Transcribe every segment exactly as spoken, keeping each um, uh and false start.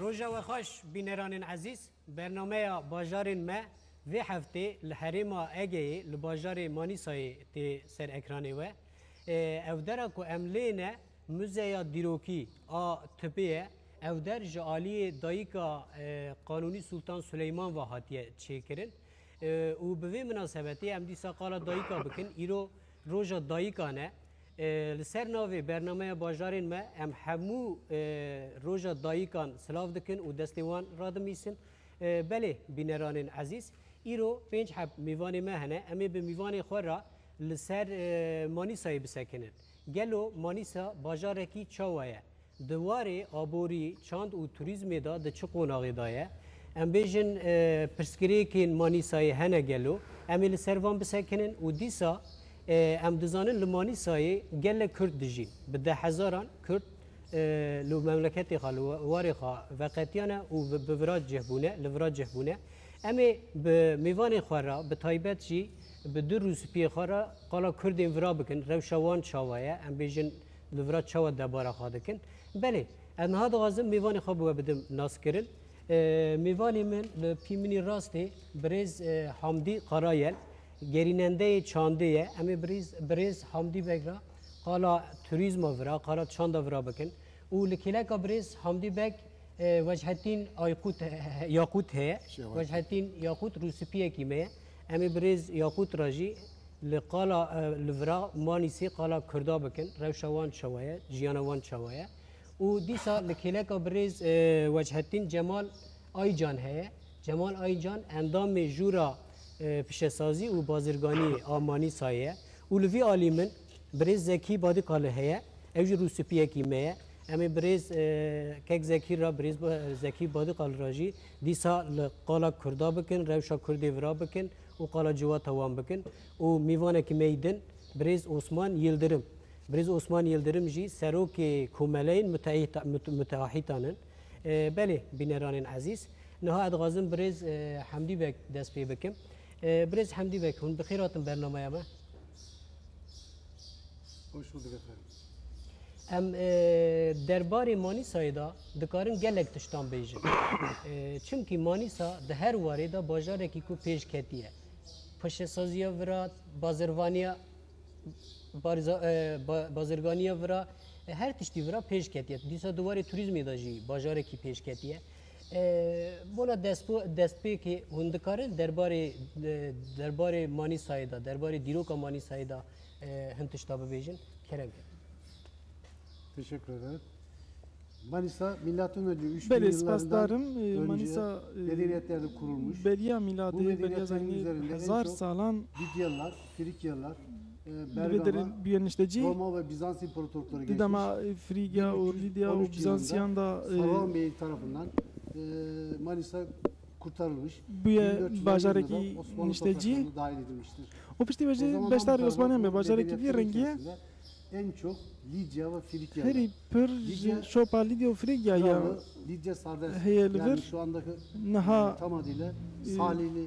Roja we xweş, bîneranên ezîz. Bernameya Bajarên Me vê heftê li herêma Egeyê, li bajarê Manîsayê tê ser ekranê we. E, ev dera ku em lê ne, Muzeya Dîrokî a Tibê ye. Ev der ji aliyê dayika, e, Qanûnî Sultan Suleyman ve hatiye çêkirin. E, û bi vê minasebetê em dîsa qala dayika bikin. Îro roja dayikan e. E, li ser navê bernameya Bajarên Me em hemû, e, roja dayikan silav dikin û destê wan radimîsin. E, belê, bîneranên ezîz, îro pênc heb mîvanê me hene. Em ê bi mîvanê xwe re li ser, e, Manîsayê bisekinin. Gelo Manîsa bajarekî çawa ye? Di warê aborî, çand û turîzmê de di çi qonaxê de ye? Em bêjin, e, pirsgirêkên Manîsayê hene gelo? Em ê li ser van bisekinin û dîsa, e, em dizanin li Manîsayê gelek Kurd dijîn. Bi dehhezaran Kurd, e, li memleketê xwe, li warê xwe veqetiyane û bi, bi vira cih bûne, li vira cih bûne. Em ê bi mêvanê xwe re, bi taybet jî bi du rûspiyê xwe re qala Kurdên vira bikin, rewşa wan çawa ye, em bêjin li vira çawa debara xwe dikin. Belê, ez niha dixwazim mêvanê xwe bi we bidim naskirin. E, mêvanê min li pî min î rastê birêz, e, Hamdî Karayel, gerînendeyê çandê ye. Em ê birêz, birêz Hamdî Beg re qala turîzma vira, qala çanda vira bikin. Û li kêleka birêz Hamdî Beg, e, Wechetîn Aykût he-, he-, Yaqût heye. Şêwat. Wechetîn Yaqût rûspiyekî me ye. Em ê birêz Yaqût re jî li qala, e, li vira Manîsê qala Kurda bikin. Rewşa wan çawa ye, jiyana wan çawa ye. Û dîsa li kêleka birêz, e, Wechetîn Cemal Aycan heye. Cemal Aycan endamê Jûra, e, Pişesazî û Bazirganiyê a Manîsayê ye. Û li vî alî min birêz Zekî Badîqalî heye. Ew jî rûspiyekî me ye. Em ê birêz, e, kek Zekî re, birêz Ba-, Zekî Badîqalî re jî dîsa li qala Kurda bikin, rewşa Kurdê vira bikin û qala civata wan bikin. Û mîvanekî me yî din, birêz Osman Yildirim. Birêz Osman Yildirim jî serokê Komeleyên Mutehîta-, Mut-, Muteahîtan in. E, belê, bîneranên ezîz, niha ez dixwazim birêz, e, Hemdî Beg dest pê bikim. E, birêz Hemdî Beg, hûn bi xêr hatin bernameya me. Hoş bulduk efendim. Em, e, derbarê Manîsayê de dikarin gelek tiştan bêjin. E, çimkî Manîsa di her warê de bajarekî ku pêş ketiye. Pişesaziya vira, bazirvaniya, barza-, e, ba-, bazirganiya vira, e, her tiştî vira pêş ketiye. Dîsa di warê turîzmê de jî bajarekî pêş ketiye. E, bona destpo-, destpêkê hûn dikarin derbarê, e, derbarê Manîsayê de, derbarê dîroka Manîsayê de, e, hin tişta bibêjin? Kerem ke. Teşekkür ederim. Manisa, milattan önce üç bin Belê, yıllarından spasdarim. E, önce Manisa, e, medeniyetleri kurulmuş. Beriya miladê, Bu beriya medeniyetlerin zaynî üzerinde en hezar çok salan Lidyalılar, Frigyalılar, e, li vê Bergama, derê bûye niştecî. Roma ve Bizans imparatorlukları Di geçmiş. dema, e, Frîgya û Lîdya û Bizansiyan de, e, Saruhan Bey tarafından, e, Manisa kurtarılmış. Bûye Bin dört yüz on yirmide bajarekî Osmanlı niştecî. Topraklarına dahil edilmiştir. Û piştî vê jî beşdarî Osmaniyan be, bajarekî vî rengî ye. O zaman Osmanlı topraklarında bu bölgede en çok Lidya ve Frigyalılar. Herî pir ji Lidya şopa Lîdya û Frîgya ye. Kralı Lidya Sardes, Heye li vir. Yani şu andaki, niha, e, tam adıyla, e, Salihli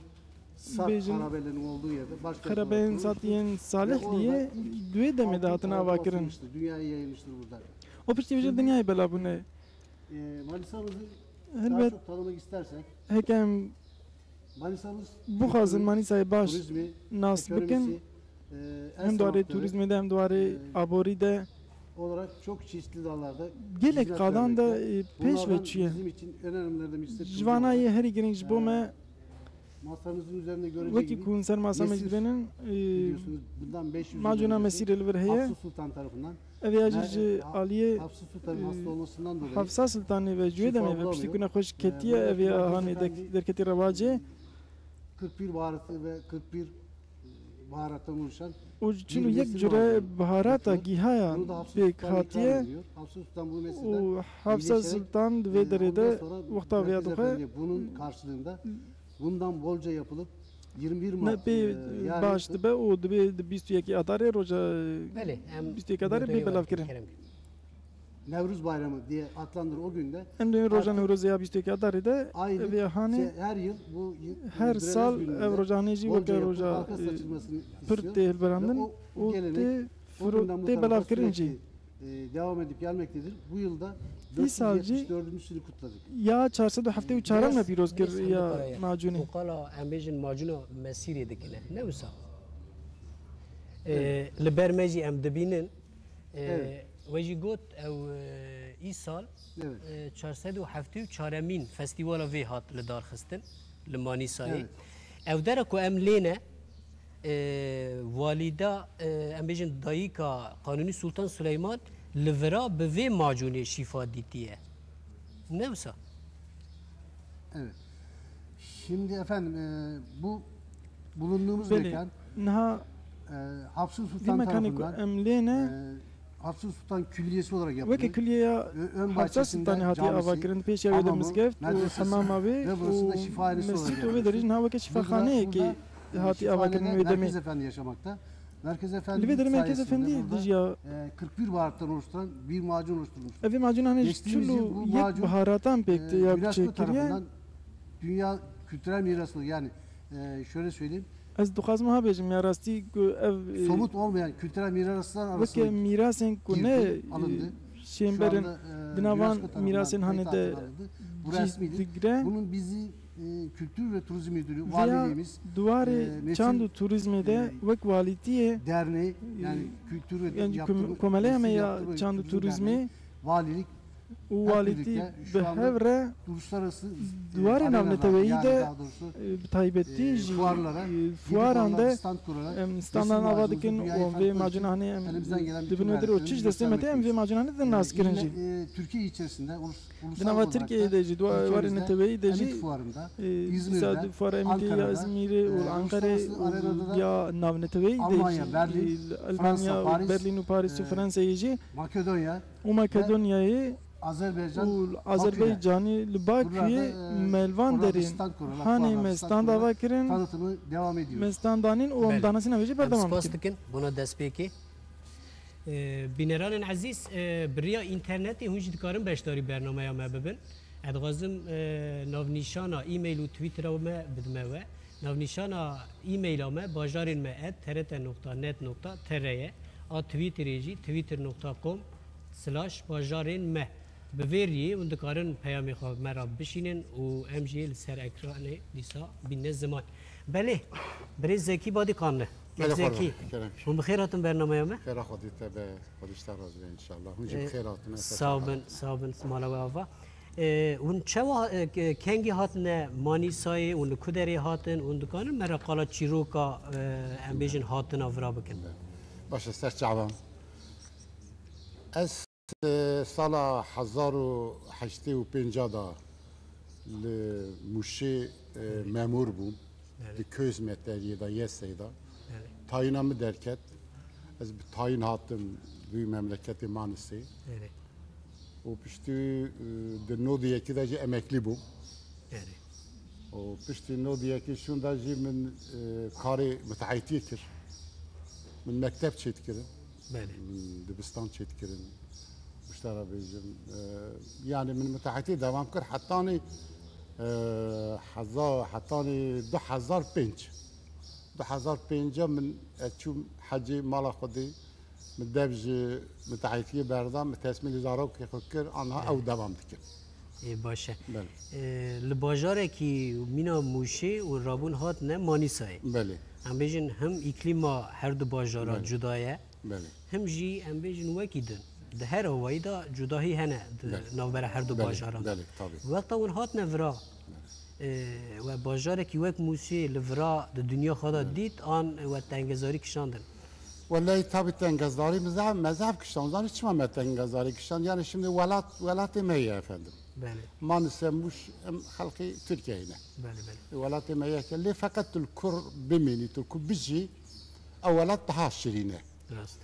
Sat bêjin, Karabeylerin olduğu yerde başkent olarak kurulmuştur. Xerabeyên Sat yên Salihliyê, ve orada di wê demê de altın hatin çağına avakirin. Basılmıştır, dünyaya yayılmıştır burada. Û piştî vê jî dinyayê bela bûne. Şimdi, e, Manisa'mızı daha çok tanımak istersek, Helbet, heke em Manisa'mız bixwazin Türkiye'nin Manîsayê baş turizmi, nas bikin, ekonomisi, e, hem di warê turîzmê de hem di warê, e, aborî de olarak çok çeşitli dallarda gelek qadan de, e, pêş ve çûye. Bunlardan bizim için en önemlilerden birisi Ji vana yê herî girîng ji bo me, e, masamızın üzerinde göreceğiniz, wekî ku hûn ser masa me dibînin, e, biliyorsunuz, bundan beş yüz yıl öncesi, macûna mesîrê li vir heye. Hafsu Sultan tarafından Ev ya jî ji aliyê, Hafsa Sultan'ın, e, hasta olmasından dolayı Hafsa Sultanê ve ji wê demê ve piştî ku nexweş ketiye, ev ya hanê derketî rewacê. Kırk bir baharatı ve kırk bir, e, baharattan oluşan û çil û yek cure baharata gîhaya pêk hatiye. Û Hafsa Sultan di vê derê de wexta vêya dixwe. Bunun karşılığında Bundan bolca yapılıp yirmi bir Mart, e, yani, ne pê baş dibe û dibê di bîst û yekê Adarê roja, belê, em bîst û yekê Adarê bê belavkirin. Kerem. Nevruz Bayramı diye adlandırır o günde. Em dibê roja Newrozê ya bîst û yekê Adarê de, aylık, ev ya hanê, şey, her yıl bu y-, her sal ev roja hanê jî weke roja, e, pir tê hilberandin û tê firo-, tê belavkirin jî. e, devam edip gelmektedir. Bu yılda Îsal jî dört yüz yetmiş dördüncüsünü kutladık. Ya çar sed û heftê û çar em me pîroz kir ya macûnê. Qala em bêjin macûna Mesîrê dikine. Ne wisa? E, Evet. Li ber me jî em dibînin. E, Evet. We jî got ew, e, îsal, Evet. e, çar sed û heftê û çaremîn festîvala vê hat li dar xistin, li Manîsayê. Evet. Ew dera ku em lê ne, e, walîda, e, em bêjin dayika Qanûnî Sultan Suleyman li vira bi vê macûnê şîfa dîtiye. Ne wisa? Evet. Şimdi efendim, e, bu bulunduğumuz Belê. mekan, Niha e, Hafsın vî Sultan mekanê ku tarafından, em lê ne, e, Hafsın Sultan Külliyesi olarak weke yapılıyor. Külliyeya Ö-, ön Hafsa bahçesinde Sultanê hatiye camisi, avakirin, pêşiya wê de hamamı, mizgeft û medresesi hemama wê ve burası da û şifahanesi olarak mescîd û vê yapılıyor. derê niha weke Burada, şîfaxaneyekê burada, e, hatiye şifahanenin avakirin wê demê. Merkez Efendi yaşamakta. Merkez Efendi Li vê derê Merkez sayesinde Efendî burada, dijiya e, kırk bir baharattan oluşturan bir macun oluşturulmuş. Ev ê macûnanê ji Geçtiğimiz çil yıl û bu yek macun, biharatan pêk e, tê ya UNESCO çêkiriye. tarafından Dünya Kültürel Mirası, yani, e, şöyle söyleyeyim. Ez dixwazim ha bêjim ya rastî ku ev, e, Somut olmayan kültürel miraslar arasına weke mîrasên ku ne, girdi, alındı. e, Şu şênberin anda, e, di nav van UNESCO tarafından mîrasên hanê kayıt de altına alındı. Bu cih resmidir. digre. Bunun bizi, e, Kültür ve Turizm Müdürü, Vêya valiliğimiz, duwarê e, Metin, çand û turizmê de e, wek walîtiyê, derneği, yani e, kültür ve yani yaptırım, kom-, komeleya me mesleği ya yaptırım ve çand û turizm turizmê derneği, valilik û hep walîtî birlikte şu bi anda hev re uluslararası, e, duwarê arenalar, navneteweyî yani de, daha doğrusu, e, bi taybetî e, jî, fuarlara, e, yeni fuaran fuarlarda de stand kurarak em resim standan ava macunumuzu dikin û dünyaya em vê tanıtmak için macûnanê em elimizden gelen bütün dibin wê dir û gayretleri çi ji destê me tê em vê göstermekteyiz. macûnanê de Ve nas kirin yine, jî. e, Türkiye içerisinde ulus-, Di ulusal nava olarak da Tirkiyeyê de ji dua-, warê ülkemizde neteweyî de jî, Emit Fuarı'nda, e, dîsa Izmir'de, di fuara Emitê ya Ankara'da, Izmîrê û e, Ankara'yê uluslararası û arenada da ya navneteweyî de Almanya, jî, Berlin, e, Fransa, Almanya, Paris, Berlin û Paris û e, Fransayê jî Makedonya û ve Makedonyayê Azerbaycan, û Bakü'de. Azerbaycanê li Baküyê Buralarda, e, melvan derên hanê me stand ava kirin, tanıtımı devam ediyor. Me stand danîn û em Belê. danasîna wê jî Em berdewam spas dikin. dikin bona destpêkê. E, bîneranên ezîz, e, bi riya înternetê hûn jî dikarin beşdarî bernameya me bibin. Ez dixwazim, e, navnîşana e-mail û Twittera me bidime we. Navnîşana e-maila me bajarên me et T R T nokta net nokta T R ye. A Twitterê jî twitter nokta com slash bajarên me. Bi vê riyê hûn dikarin peyamê xwe me re bişînin û em jî li ser ekranê dîsa bîne ziman. Belê, birêz Zekî Badî Kanli. Belê, Zekî, xwe kerem. Hûn bi xêr hatin bernameya me. Xêra Xwedî te be, Xwedî ji te razî be înşallah. Hûn jî bi Ee, xêr hatin, ez sağ olun, sağ olun, mala we ava. Ee, hûn çawa, e, ke-, kengî hatine Manîsayê, hûn li ku derê hatin, hûn dikarin me re qala çîroka, e, em bêjin hatina vira bikin? Baş e, ser çavan. Ez Sala hezar û heştê û pênca de li Mûşê, e, memûr bûm. Belê. Di Köz Meteriyê de, YES'ê de. Belê. Tayîna min derket. Ez bi tayîn hatim vî memleketê Manisê. Belê. Û piştî, e, di nod û yekê de jî emeklî bûm. Belê. Û piştî nod û yekê şûnda jî min, e, karê mitehîtiyê kir. Min mekteb çêdikirin. Belê. Min dibistan çêdikirin. Ji te re bêjim, e, yanî min mitehîtiyê dewam kir hetanî, e, heza-, hetanî du hezar pênc. Du hezar pênc min ez çûm hecê mala Xwedê. Min dev ji mitehîtiyê berda, min tesmîlî zarokê xwe kir, anha ew dewam dikin. Ê, baş e. Belê. Ê, li bajarekî mîna Mûşê û rabûn hatine Manîsayê. Belê. Em bêjin him îklîma her du bajara Belê. cuda ye, Belê. him jî em bêjin wekî din. Di her awayî de cudahî hene di Belê. navbera her du Belê, bajaran de. belê, tabii. Wexta hûn hatine vira, Belê. e, we bajarekî wek Mûşê li vira di dinya xwe de Belê. dît, an we tengezarî kişandin? Wellahî tabii tengezdarî me zehf, me zehf kişand. Zanî çima me tengezdarî kişand? Yani şimdi welat, welatê me ye efendim. Belê. Manisa, Mûş, em xelkê Tirkiyeyê ne. Belê, belê. Welatê me ye ke lê feqet tu li kur bimînî, tu li kur bijî, ew welat daha şirîn e. Rast.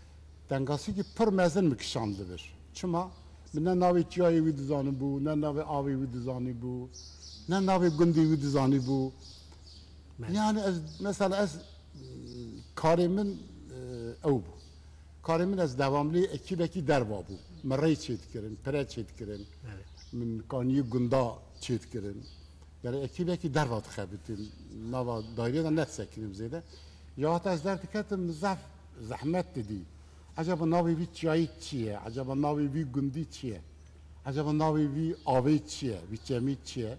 Tengasîkî pir mezin min kişand li vir. Çima? Min ne navê çiyayê wî dizanibû, ne navê avê wî dizanîbû, ne navê gundê wî dizanîbû. Belê. Yani ez, mesela ez, karê min, e, ew bû. Karê min ez devamlî ekîbekî derva bû. Min rey çêdikirin, pire çêdikirin. Belê. Min kaniyê gunda çêdikirin. Belê ekîbekî derva dixebitin. Nava dairê de nedisekinin zêde. Ya heta ez derdiketim, min zehf zehmet didî. Ecaba navê vî çiyayî çi ye? Ecaba navê vî gundî çi ye? Ecaba navê vî avê çi ye? Vî çemî çi ye?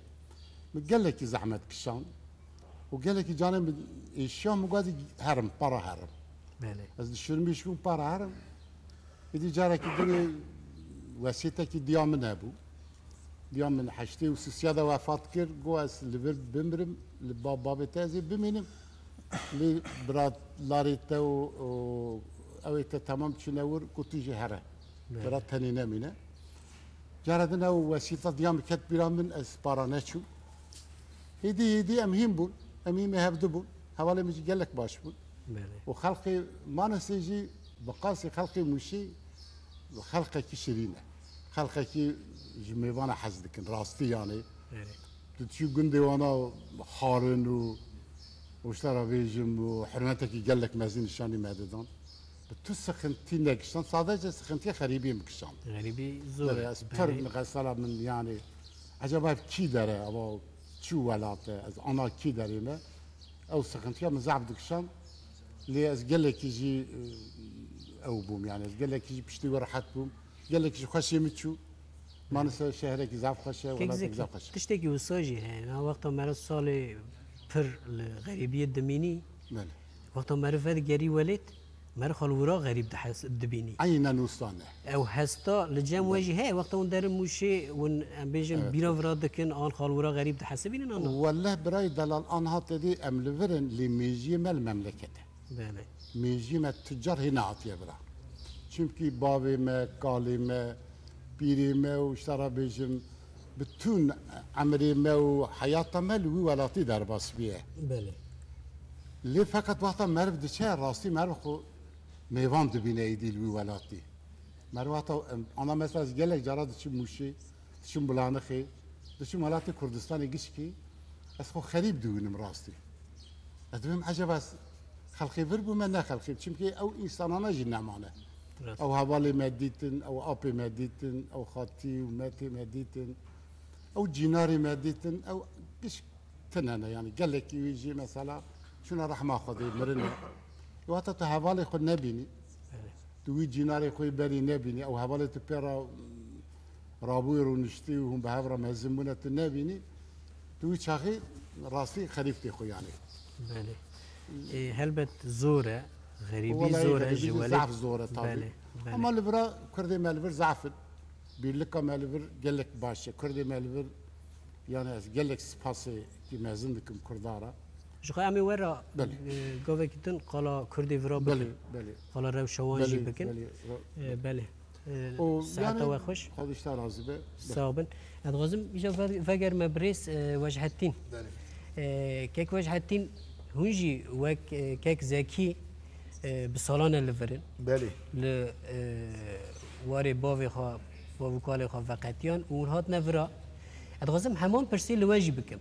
Min gelekî zehmet kişand û gelekî canê min êşiya, min got herim, para herim. Belê. Ez dişirmîş bûm, para herim. Êdî carekî dinê wesîyetekî diya min hebû. Diya min heştê û sisiya de wefat kir. Got ez li vir bimirim, li ba-, babê te ez ê bimînim. Lê bira larê te û, û ew ê te temam çûne wir, ku tu jî here. Belê. Bira tenê nemîne. Cara din ew wesîta diya min ket bîra min, ez para neçûm. Hêdî hêdî em hîn bûn. Em hîn me hevdu bûn. Hevalê min jî gelek baş bûn. Belê. Û xelkê Manisê jî bi qasî xelkê Mûşê xelkekî şirîn e. Xelkekî ji mêvana hez dikin. Rastî yanî. Belê. Tu diçî gundê wana xwarin û, û ji te re bêjim û hurmetekî gelek mezin nîşanî me didan. Bi tu sixintî nekişand, sadece sixintiya xerîbiyê min kişand. Xerîbî zor e. Belê, ez pir, belê, mesela min, yanî, ecaba ev kî der e, ava çi welat e, ez ana kî derê me? Ew sixintiya min zehf dikişand. Lê ez gelekî jî, e, ew bûm, yanî ez gelekî jî piştî wî rehet bûm. Gelekî jî xweşê min çû. Manisa şehrekî zaf xweş e, Kek welatekî Zekî, zaf xweş e. Tiştekî wisa jî heye. Na wexta meriv salê pir li xerîbiyê dimînî, Belê. Wexta meriv vedigerî welêt, meriv xwe li wira xerîb dihesib-, dibînî. Eynen wisa ne. Ew hesta li cem we Belê. Jî heye, wexta hûn derin Mûşê, hûn, em bêjin, Evet, bîra evet. Vira dikin, an xwe li wira xerîb dihesibînin, an na? Welleh birayê delal, anha tedî em li vir in, lê mêjiyê me li memleket e. Belê. Mêjiyê me tu car hê nehatiye vira. Çimkî bavê me, kalê me, pîrê me û ji te re bêjim, bütün emrê me û heyata me li wî welatî derbas bûye. Belê. Lê feqet wexta meriv diçe, rastî meriv xwe mêvan dibîne êdî li wî welatî. Meriv wexta, em, ana mesela ez gelek cara diçim Mûşê, diçim Bulanixê, diçim welatê Kurdistanê gişkî, ez xwe xerîb dibînim rastî. Ez dibêm ecaba ez xelkê vir bûme, ne xelkê, çimkî ew însanana jî nemane. Rast. Ew hevalê me dîtin, ew apê me dîtin, ew xatî û metê me dîtin, ew cînarê me dîtin, ew giş tine ne, yanî gelekî wî jî mesela çûne rehma Xwedê, mirine. Wata tu hevalê xwe nebînî, Evet. Tu wî cînarê xwe yê berî nebînî, ew hevalê tu pê re rabûyî rûniştî û hûn bi hev re mezin bûne, tu nebînî, tu wî çaxî rastî xerîb tê xwe yanî. Belê. Ê, helbet zor e, xerîbî Wellahî zor e, xerîbî ji jî welê zaf zor e tabî. Belê, belê. Ama li vira Kurdê me li vir zaf in. Birlika me li vir gelek baş e. Kurdê me li vir, yanî ez gelek spasê kî mezin dikim Kurda re. Ji xwe em ê we re, Belê. E, gavekî din qala Kurdê vira bikin. Belê, belê. Qala rewşa wan jî Belê, bikin. belê. E, belê. E, Û saeta yanî we xweş. Xwedê ji te razî be. Sax bin. Ez dixwazim îja ve-, vegerime birêz, e, Wejhettîn. Belê. E, kek Wejhettîn, hûn jî wek, e, kek Zekî, e, bi salan e li vir in. Belê. Li, e, warê bavê xwe, bav û kalê xwe veqetiyan û hûn hatine vira. Ez dixwazim heman pirsê li we jî bikim.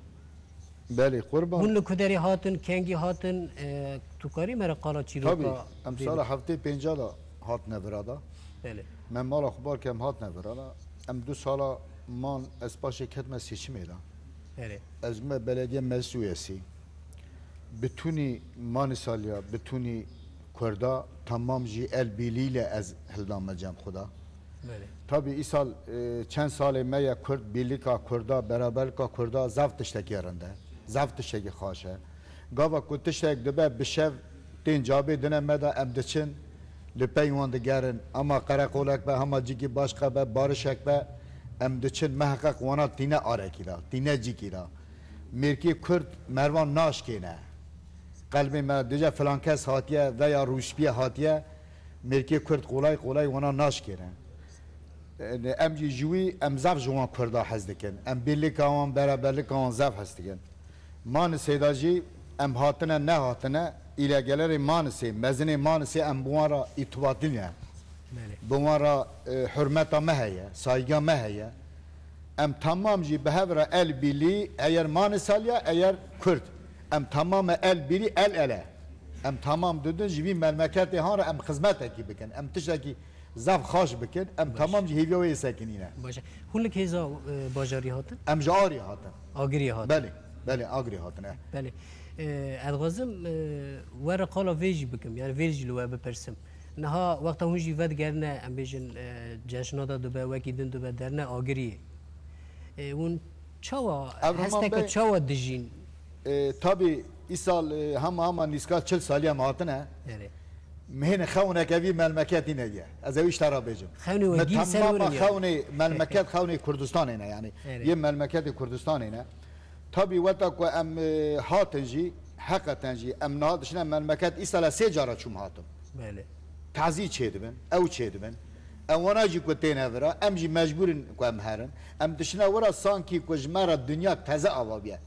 Belê, qurban. Hûn li ku derê hatin, kengî hatin, e, tu karî me re qala çîroka Tabî, em vê sala bikî? Heftê pênca de hatine vira da. Belê. Me mala xwe bar kir, em hatine vira da. Em du sala man, ez paşê ketime seçimê de. Belê. Ez bûme belediye meclis üyesi. Bütünî Manîsalya, bütünî Kurda, tamam jî el birliğiyle ez hildame cem xwe da. Belê. Tabî îsal, e, çend salê me ye Kurd, birlika Kurda, beraberlika Kurda zaf tiştekî rind e, zaf tiştekî xaş e. Gava ku tiştek dibe bi şev tên cabê dine me de em diçin, li pey wan digerin. Ama qereqolek be, hema cîkî başqa be, barişek be, em diçin, miheqeq wana tîne arekî de, tîne cîkî de. Mêrkê Kurd mervan naşkêne. Qelbê me dije filan kes hatiye veya rûspiyê hatiye, mêrkê Kurd qolay qolay wana naşkêne. Em jî ji wî, em zaf ji wan Kurda hez dikin. Em birlika wan, beraberlika wan zaf hez dikin. Manisê de jî em hatine nehatine, îlegelerê Manisê, mezinê Manisê em bi wan re îtibatî ne. Belê. Bi wan re, e, hurmeta me heye, saygîya me heye. Em tamam jî bi hev re el birlî, eyer Manisalya, eyer Kurd. Em tamam e el birî, el ele. Em tamam didin ji vî memleketê han re em xizmetekî bikin. Em tiştekî zaf xaş bikin. Em Baş. Tamam jî hêviya wê yê sekinî ne. Baş e. Hûn li hêza, e, bajarî hatin? Em ji Arî hatin. Agirî hatin. Belê, belê, Agirî hatin, e. Belê. E, ez dixwazim, e, we re qala vê jî bikim, yani vê jî li we bipirsim. Niha wexta hûn jî vedigerine, em bêjin, e, ceşna de dibe, wekî din dibe, derine Agiriyê. E, hûn çawa, Ev heman hesteke bê- çawa dijîn? E, tabî, îsal, e, hema hema nîska çil salî em hatine. Erê. Mihêne xewneke vî melmeketî nediye. Ez ew îşte ra bêjim. Xewnê we Mi gîn ser temama werin yani. Xewnê melmeket, xewnê Kurdistanê ne yani. Erê. Yê melmeketê Kurdistanê ne. Tabî weta ku em, e, hatin jî, heqeten jî, em niha dişine melmeket, îsala sê cara çûm hatim. Belê. Tazî çêdibin, ew çêdibin. Em wana jî ku têne vira, em jî mecbûr in ku em herin. Em dişine wira sankî ku ji me re dinya teze ava biye.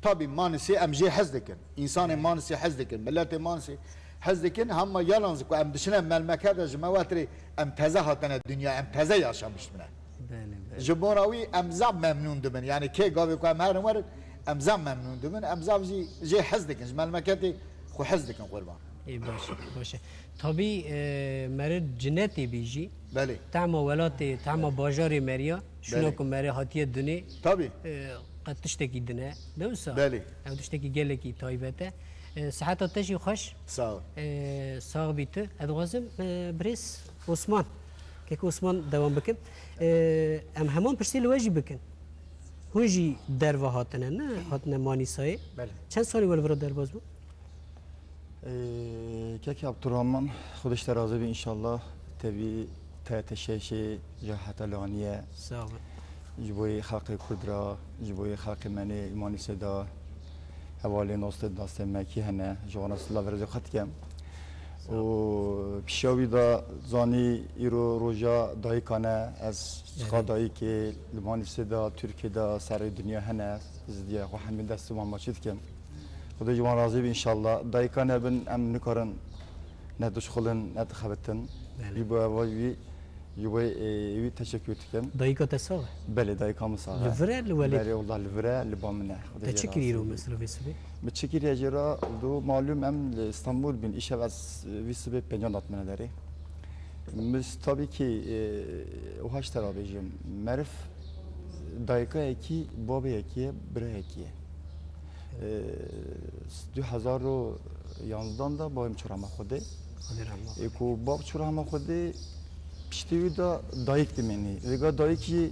Tabî Manisê em jê hez dikin. Însanê Manisê hez dikin, miletê Manisê hez dikin. Hema yalan ku em dişine melmekete ji me wetirê em teze hatine dinya, em teze yaşamiş bine. Belê, belê. Ji bona wî em zaf memnûn dibin. Yani kê gavê ku em herin werin, em zaf memnûn dibin. Em zaf jî jê hez dikin. Ji melmeketê xwe hez dikin qurban. Ê, baş e, baş e. Tabî, e, meriv cinetê bî jî. Belê. Tema welatê, tema bajarê meriya. Şûna Belê. Ku meriv hatiye dinê. Tabî. E, qet tiştekî din e. Ne wisa? Belê. Ew tiştekî gelekî taybet e. E, siheta te jî xweş. Sağ ol. E, sax bî tu. Ez dixwazim, e, birêz Osman. Kek Osman dewam bikim. E, em heman pirsê li we jî bikin. Hûn jî derve hatine, ne? Hatine Manîsayê. Belê. Çend salî we li vira derbas bû? Ee, Kekê Abdurrahman, Xwedê ji te razî be înşallah. Tevî te teşeşê ceheta laniye. Sağ ol. Ji bo yê xelqê Kurd ra, ji bo yê xelqê me nê îmanî seda, hevalên dostê, nastê me kî hene, ji wana sila verêzê xwe dikem. Sağ ol. Û pişiya wî da zanî îro roja dayika ne, ez çiqa Evet. Dayikê li Manîsê da, Tirkiyê da, serê dinya hene, ez diya xwe hemî dest û mamaçî dikim. Xwedê ji wan razî be înşallah. Dayika nebin, em nikarin ne dişxulin, ne dixebitin. Belê. Ji bo eva wî, ji bo, e, wî teşekkür dikim. Dayika te sax e? Belê, dayika min sax e. Li vir e, li welêt? Belê, wallah li vir e, li ba min e. Xwedê Te jê çi razî kirî îro be. Mesela vê sibê? Min çi kiriye jê re, du malûm em li Stenbul bin, îşev ez vî sibê pêncan datmine derê. Min tabî ki, e, wiha ji te re bêjim. Meriv dayika yekî, babê yekî ye, bira yekî ye. E, du hezar û yanzdan da babê min çû rehma Xwedê. Xwedê rehma Ê ku bab çû rehma Xwedê, piştî wî da dayik dimînî. Vêga dayik jî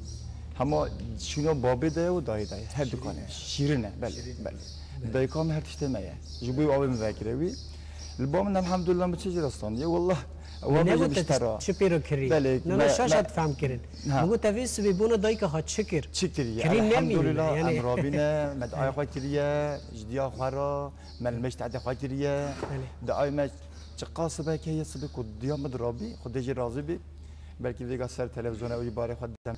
hema şûna babê de ye û dayê de ye. Her du kanê. Şîrîn e. Şîrîn e, belê, Şîrîn e. Belê. Belê. Dayika min her tiştê me ye. Ji bo wî avê min vekire wî. Li ba min elhamdulillah min çi jî re standiye. Wallah, Min wa nebû bêjim te işte ra. Çi pêro kirî? Belê, Na, na, me, şaş me hat fehm kirin. Ha. Min got, te vê sibê bona dayika xwe çi kir? Çi kiriye? Kirî nemîne, Elhamdulillah, yani. Em rabîne, me diaya xwe kiriye, ji diya xwe re, me li mêj tehdê xwe kiriye. Belê. Diayê me çiqa sibek heye, sibê ku diya min dirabî, Xwedê jê razî bî. Belkî vêga ser televîzyona wî barê xwe didem.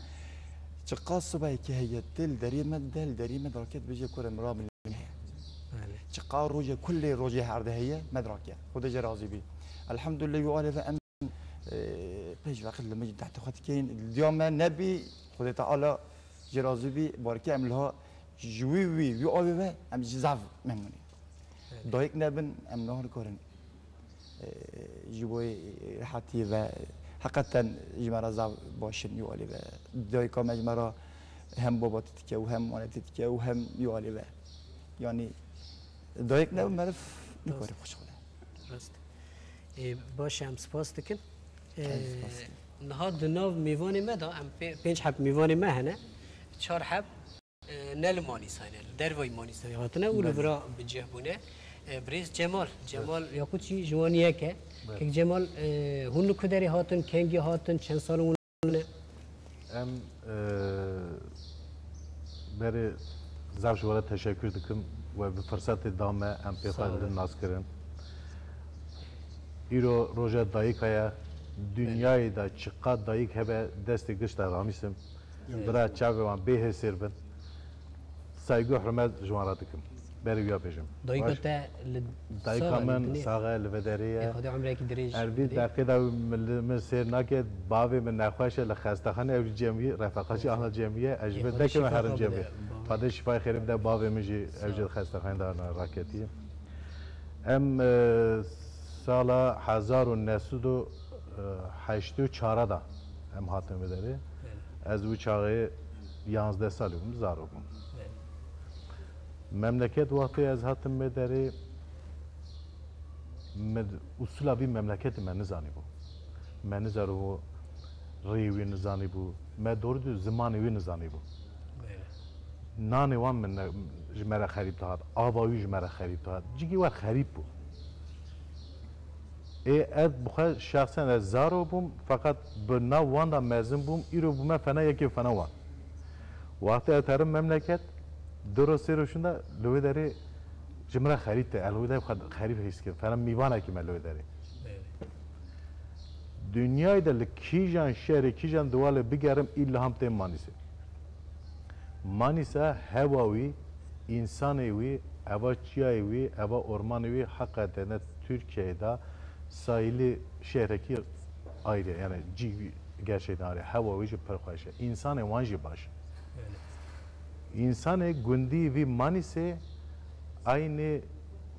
Çiqa sibekê heye, tê li deriyê me de, li deriyê me de raket bêje kurê min rabîne. Belê. Çiqa rojê, kulê rojê herde heye, me dirake. Xwedê jê razî bî. Elhamdulillah, wî alê ve em Ee, pêş veqit li min dehte xwe dikeyin. Diya me nebî, Xwedê Teala jê razî bî, barkê em liha ji wî, wî, wî avê ve em ji zaf memnûn in. Evet. Dayik nebin, em niha nikarin, ee, ji bo rehetiyê ve, heqeten ji me re zaf baş in wî alê ve. Dayika me ji me re hem babatî dike û hem manetî dike û hem wî alê ve. Yanî dayik nebin, meriv nikare xweş xwe. Rast. Ê, baş e, em spas dikin. Ê, Ez spas dikim. Niha di nav mêvanê me de, em pê-, pênc heb mêvanê me hene. Çar heb, e, ne li Manîsayê ne, li dervayî Manîsayê hatine û li Belê. Vira bi cih bûne. E, birêz Cemal, Cemal Yakutçî ji wan yek e. Belê. Kek Cemal, e, hûn li ku derê hatin, kengî hatin, çend sal hûn Em, e, berê zaf ji we re teşekkür dikim. We bi firsetê da me, em pê Sağ xwe olun. Li nas kirin. Îro roja dayika ye. Dinyayê de çiqa dayik hebe destê giş de ramîsim. Evet. Bira çavê wan bê hêsêr bin. Saygı hürmet ji wan re dikim. Berê wiya bêjim. Dayika Baş. Te li Dayika sax e, li min dinê? Sax e, li vederê ye. Ê, Xwedê umrekî dirêj Erdî bidê. Deqê de min, min sêr nake, bavê min nexweş e, li xestexane, ew jî cem wî, refeqa jî ana cem wî ye, ez ji Ê, vir Xwedê dekê me şifa herim xwe cem bide, wî. Bavê. Xwedê şifayê xêrê bide bavê min jî, ew Sağ jî ol. Li xestexane de raketî. Em, e, sala hezar û neh sed û heştê û çar de em hatin vê derê. Belê. Ez wî çaxê yanzdeh salî bûm, zarok bûm. Belê. Memleket wextê ez hatim vê derê, min usula vî memleketê me nizanîbû. Me nizeribû rêyê wî nizanîbû. Me doğru dû zimanê wî nizanîbû. Nanê wan min ne, ji me re xerîb dihat. Ava wî ji me re xerîb dihat. Cîkî wer xerîb bû. Ê ez bi xwe şexsen ez zaro bûm, feqet bi nav wan de mezin bûm, îro bûme fena yekê fena wan. Wextê ez terim memleket, du roj sê roj şûnde li wê derê ji min re xerîb te, ez li wê derê xwe xerîb hîs kir, fena mîvanekî me li wê derê. Dinyayê de li kîjan şehrê, kîjan diwalê bigerim, îlham tê Manîsê. Manîsa hewa wî, însanê wî, eva çiyayê wî, eva ormanê wî, heqetene Tirkiyeyê de sahilî şehrekî ayrı, yani cî gerçekten ayrı. Hewa wî jî pir xweş e. Însanê wan jî baş e. Însanê gundî vî Manîsê aynî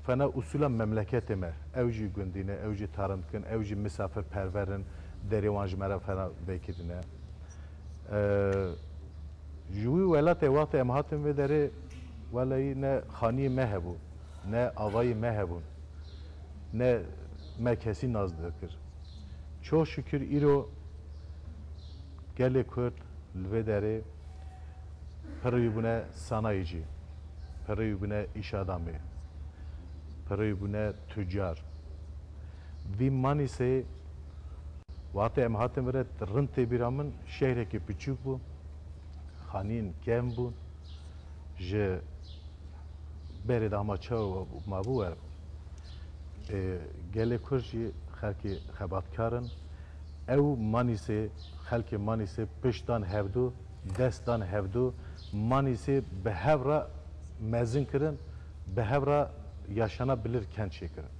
fena usula memleketê me. Ew jî gundî ne, ew jî tarim dikin, ew jî misafirperver in, derê wan ji me re fena vekirî ne. Ee, ji wî welatê wextê em hatin vê derê, weleyî ne xaniyê me hebû, ne avayî me hebûn, ne me kesî nas dikir. Çok şükür îro gelê Kurd li vê derê pirî bûne sanayîcî, pirî bûne îş adamê, pirî bûne tucar. Vî Manîsê Wextê em hatin vir e, rind tê bîra min, şehrekî piçûk bû, xaniyên kevn bûn, ji berê de hema çawa mabû wer bû. Ê, gelê Kurd jî xelkê xebatkar in. Ew Manîsê, xelkê Manîsê pişt dan hevdu, dest dan hevdu, Manîsê bi hev re mezin kirin, bi hev re yaşanabilir kent çêkirin.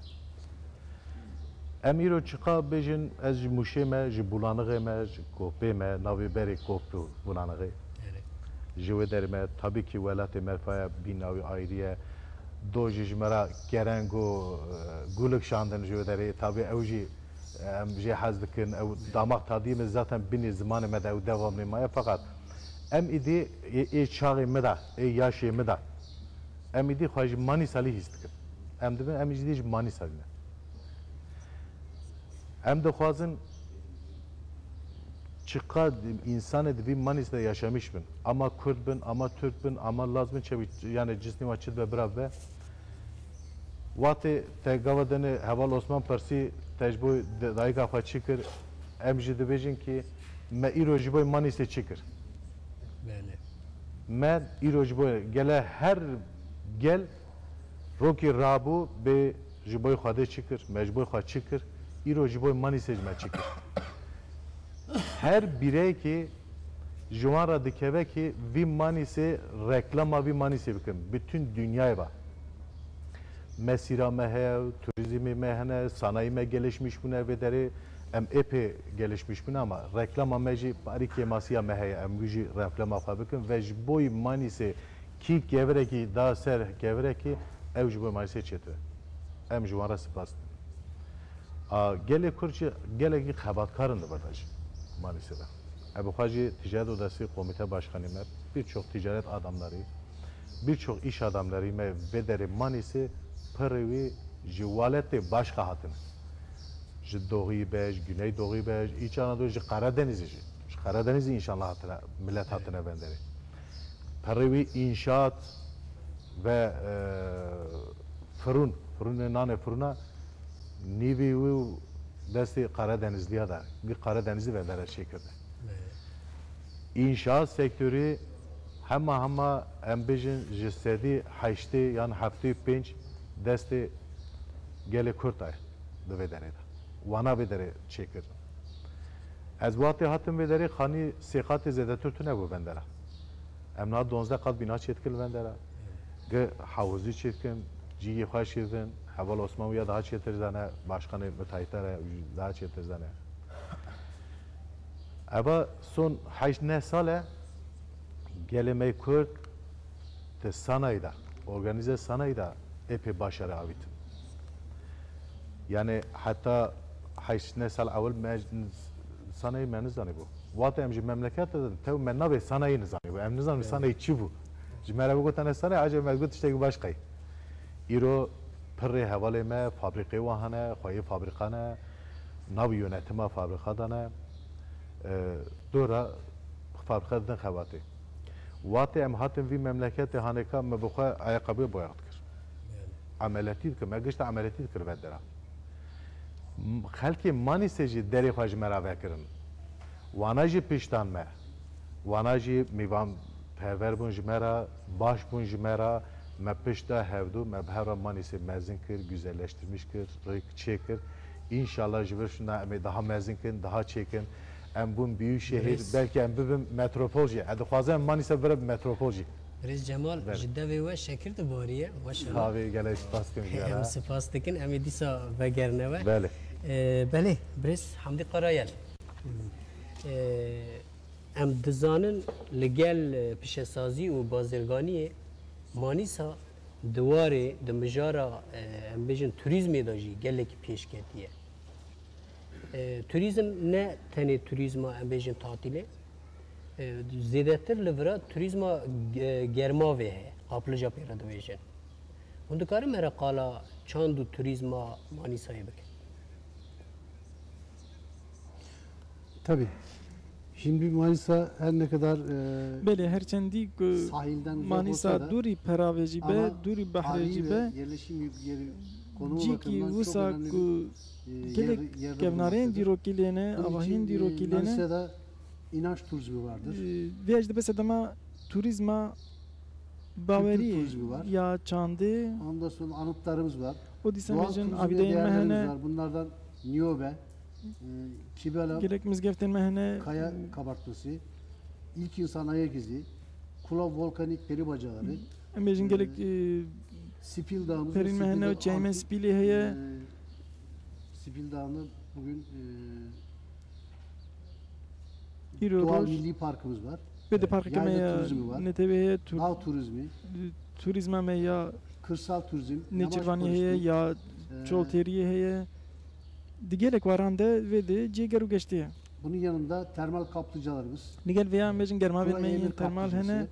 Em îro çiqa bêjin, ez ji Mûşê me, ji Bulanixê me, ji Kopê me, navê berê Kop û Bulanixê. Erê. Ji wê derê me, tabî kî welatê me faya bîna wî ayrî ye. Do jî ji me re kereng û, e, gulik şandin ji wê derê. Tabî ew jî, em jê hez dikin. Ew damaq tadiyê me zaten binê zimanê me de ew devamlê maye. Feqat em îdî ê, ê çaxê me de, ê yaşê me de, em îdî xwe ji Manîsalî hîs dikin. Em dibin, em îdî ji Manîsalî ne. Em dixwazin çiqa însanê di vî Manîs de yaşamiş bin. Ama Kurd bin, ama Türk bin, ama Laz bin, çebi, yani cisnê wan çi dibe bira be. Wextê te gava denê Heval Osman pirsî te ji bo da-, dayika xwe çi kir, em jî dibêjin ki me îro ji bo Manîsê çi kir. Belê. Me îro ji bo gele her gel rokî rabû bê ji bo Xwedê çi kir, me ji bo xwe çi kir, îro ji bo Manîsê ji me çi kir. Her bîrekî ji wan re dikeve ki vî Manîsê, reklama vî Manîsê bikin. Bütün dünyayê ba. Mesîra me heye, turizmê me hene, sanayî me gelişmiş bûne vê derê. Em ê pê gelişmiş bûne ama reklama me jî parî kêmasiya me heye. Em wî jî reklama xwe bikin ve ji bo Manîsê kî kevirekî da ser kevirekî, ew ji bo Manîsê çêtir e. Em ji wan re spas dikin. A, gelê Kurd jî gelekî xebatkar in li vir de jî Manîsê de. Ez bi xwe jî ticaret odası komite başkanı me, birçok ticaret adamları, birçok iş adamları me vê derê Manîsê pirê wî ji welatê başqa hatine. Ji doğî be, ji güneydoğî be, ji Îç Anadolu, ji Karadenizê jî. Ji Karadenizê înşallah hatine, millet hatine venderê. Pirê wî înşaat ve, e, firûn, firûnê nanê firûna nîvî wî û destê Karadenizliya da, gi Karadenizî vendere çêkirine. Înşaat sektörü hema hema em bêjin ji sedî heştê yan heftê û pênc destê gelê Kurd daye di vê derê de. Wana vê derê çêkir. Ez wextê hatim vê derê xanî sê qatê zêdetir tune bû vendera. Em niha duwazdeh qat bîna çêdikin li vendera. Gi hewizî çêdikin, cîgê xweş kevin, Heval Osman wî ya daha çêtir zane, başkanê müteahhitler e, wî daha çêtir zane. Eva son heşt neh sal e, gelê me Kurd di sanayî de, organîze sanayî de ê pê başarî avîtin. Yani heta heşt neh sal ewil me sanayî me nizanîbû. Wate em ji memleket de tew me navê sanayî nizanîbû. Em nizanî sanayî çi bû. Ji me re bigotene sanayî, acaba me got tiştekî başqayî. Îro pirrê hevalê me fabrîqê wan hene, xweyê fabrîqan e. Nav yönetima fabrika de ne, e, dora fabrika didin xebatê. Watê em hatin vî memleketê hanêka me bi xwe ayakkabı boya dikir. Emeletî dikir, me gişta emeletî dikir ve dera. M-, xelkê Manîsê jî derê xwe ji me re vekirin. Wana jî piştan me. Wana jî mêvan perwer bûn ji me re, baş bûn ji me re, me pişt da hevdu, me bi hev re Manîsê mezin kir, güzelleştirmiş kir, rêk çêkir. Înşallah ji vir şûna em ê daha mezin kin, daha çêkin. Em bûn büyük şehir, Birêz. Belkî em bibin metropol jî. Ez dixwazim em Manîsa bire metropol jî. Birêz Cemal, Belê. Ji devê we şekir dibariye, maşallah. Tabii, gelek spas dikim ji we re. Em spas dikin, em ê dîsa vegerine we. Belê. Ee, belê, Birêz Hamdî Karayel. Ee, em dizanin li gel, e, pişesazî û bazirganiyê Manîsa di warê, di mijara, e, em bêjin turîzmê de jî gelekî pêş ketiye. E, turîzm ne tenê turîzma em bêjin tatîlê, e, zêdetir li vira turîzma ge-, germavê heye, qaplija pê re dibêjin. Hûn dikarin me re qala çand û turîzma Manîsayê bikin? Tabii. Şimdi Manisa her ne kadar, e, Belê, her çendî ku sahilden uzak Manîsa olsa da dûrî peravê jî be, ama dûrî behrê tarihi jî ve be, yerleşim yeri, konumu cîkî bakımından çok wisa önemli ku bir, e, gelek yer, yerde kevnareyên bulunmaktadır. Dîrokî lê ne, Bunun avahiyên için, e, dîrokî lê ne. Manisa'da inanç turizmi vardır. E, vê jî dibe sedema turîzma Kültür bawerî turizmi var. Ya çandê. Ondan sonra anıtlarımız var. O dîsa Doğal mejin turizm abîdeyên me değerlerimiz hene. Var. Bunlardan Niobe, e, Kibela, Gelek mizgeftên me hene. Kaya kabartması, ilk insan ayak izi, Kula volkanik peri bacaları, Em bêjin e, gelek, e, Sipil Dağımızın perîn me hene, Sipil'den çeyên me antik, spîlê heye. E, Sipil Dağı'nda bugün, e, Îro Doğal roj Milli Parkımız var. Vê de parkeke me ya netewê heye, tur-, Dağ turizmi, turîzma me ya Kırsal turizm, nêçirvanî heye, ya çoltêriyê heye. Di gelek waran de vê de cihê ger û geştê ye. Bunun yanında termal kaplıcalarımız, Li gel vê ya em bêjin germavên me yên termal hene.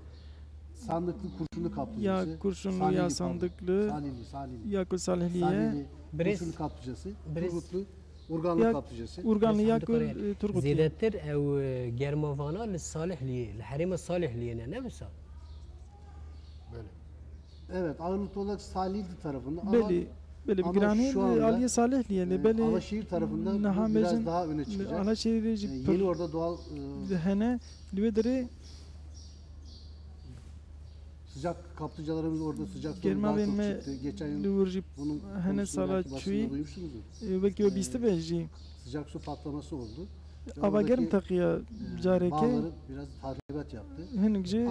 Sandıklı kurşunlu kaplıcası, ya kurşunlu ya sandıklı, Salihli, Salihli. Ya ku Salihliyê ye. Salihli kurşunlu kaplıcası, Turgutlu Urganlı kaplıcası. Urganlı ya ku, e, Turgut. Zêdetir ew, e, germavana li Salihliyê, li herêma Salihliyê ne, ne wisa? Böyle. Evet, ağırlıklı olarak Salihli tarafında ama, belê, belê, ama giranî şu anda, aliyê Salihliyê, e, belê Alaşehir tarafında bu biraz daha öne çıkacak. Alaşehirê jî, e, yeni orada doğal, e, hene, li wê derê Sıcak kaplıcalarımız orada sıcak sorunu daha çok çıktı. Geçen yıl bunun konusunu belki basında duymuşsunuzdur. Ee, belki o bîst be jî. Sıcak su patlaması oldu. Ava germ teqiya, e, careke bağları biraz tahribat yaptı. Hinek jî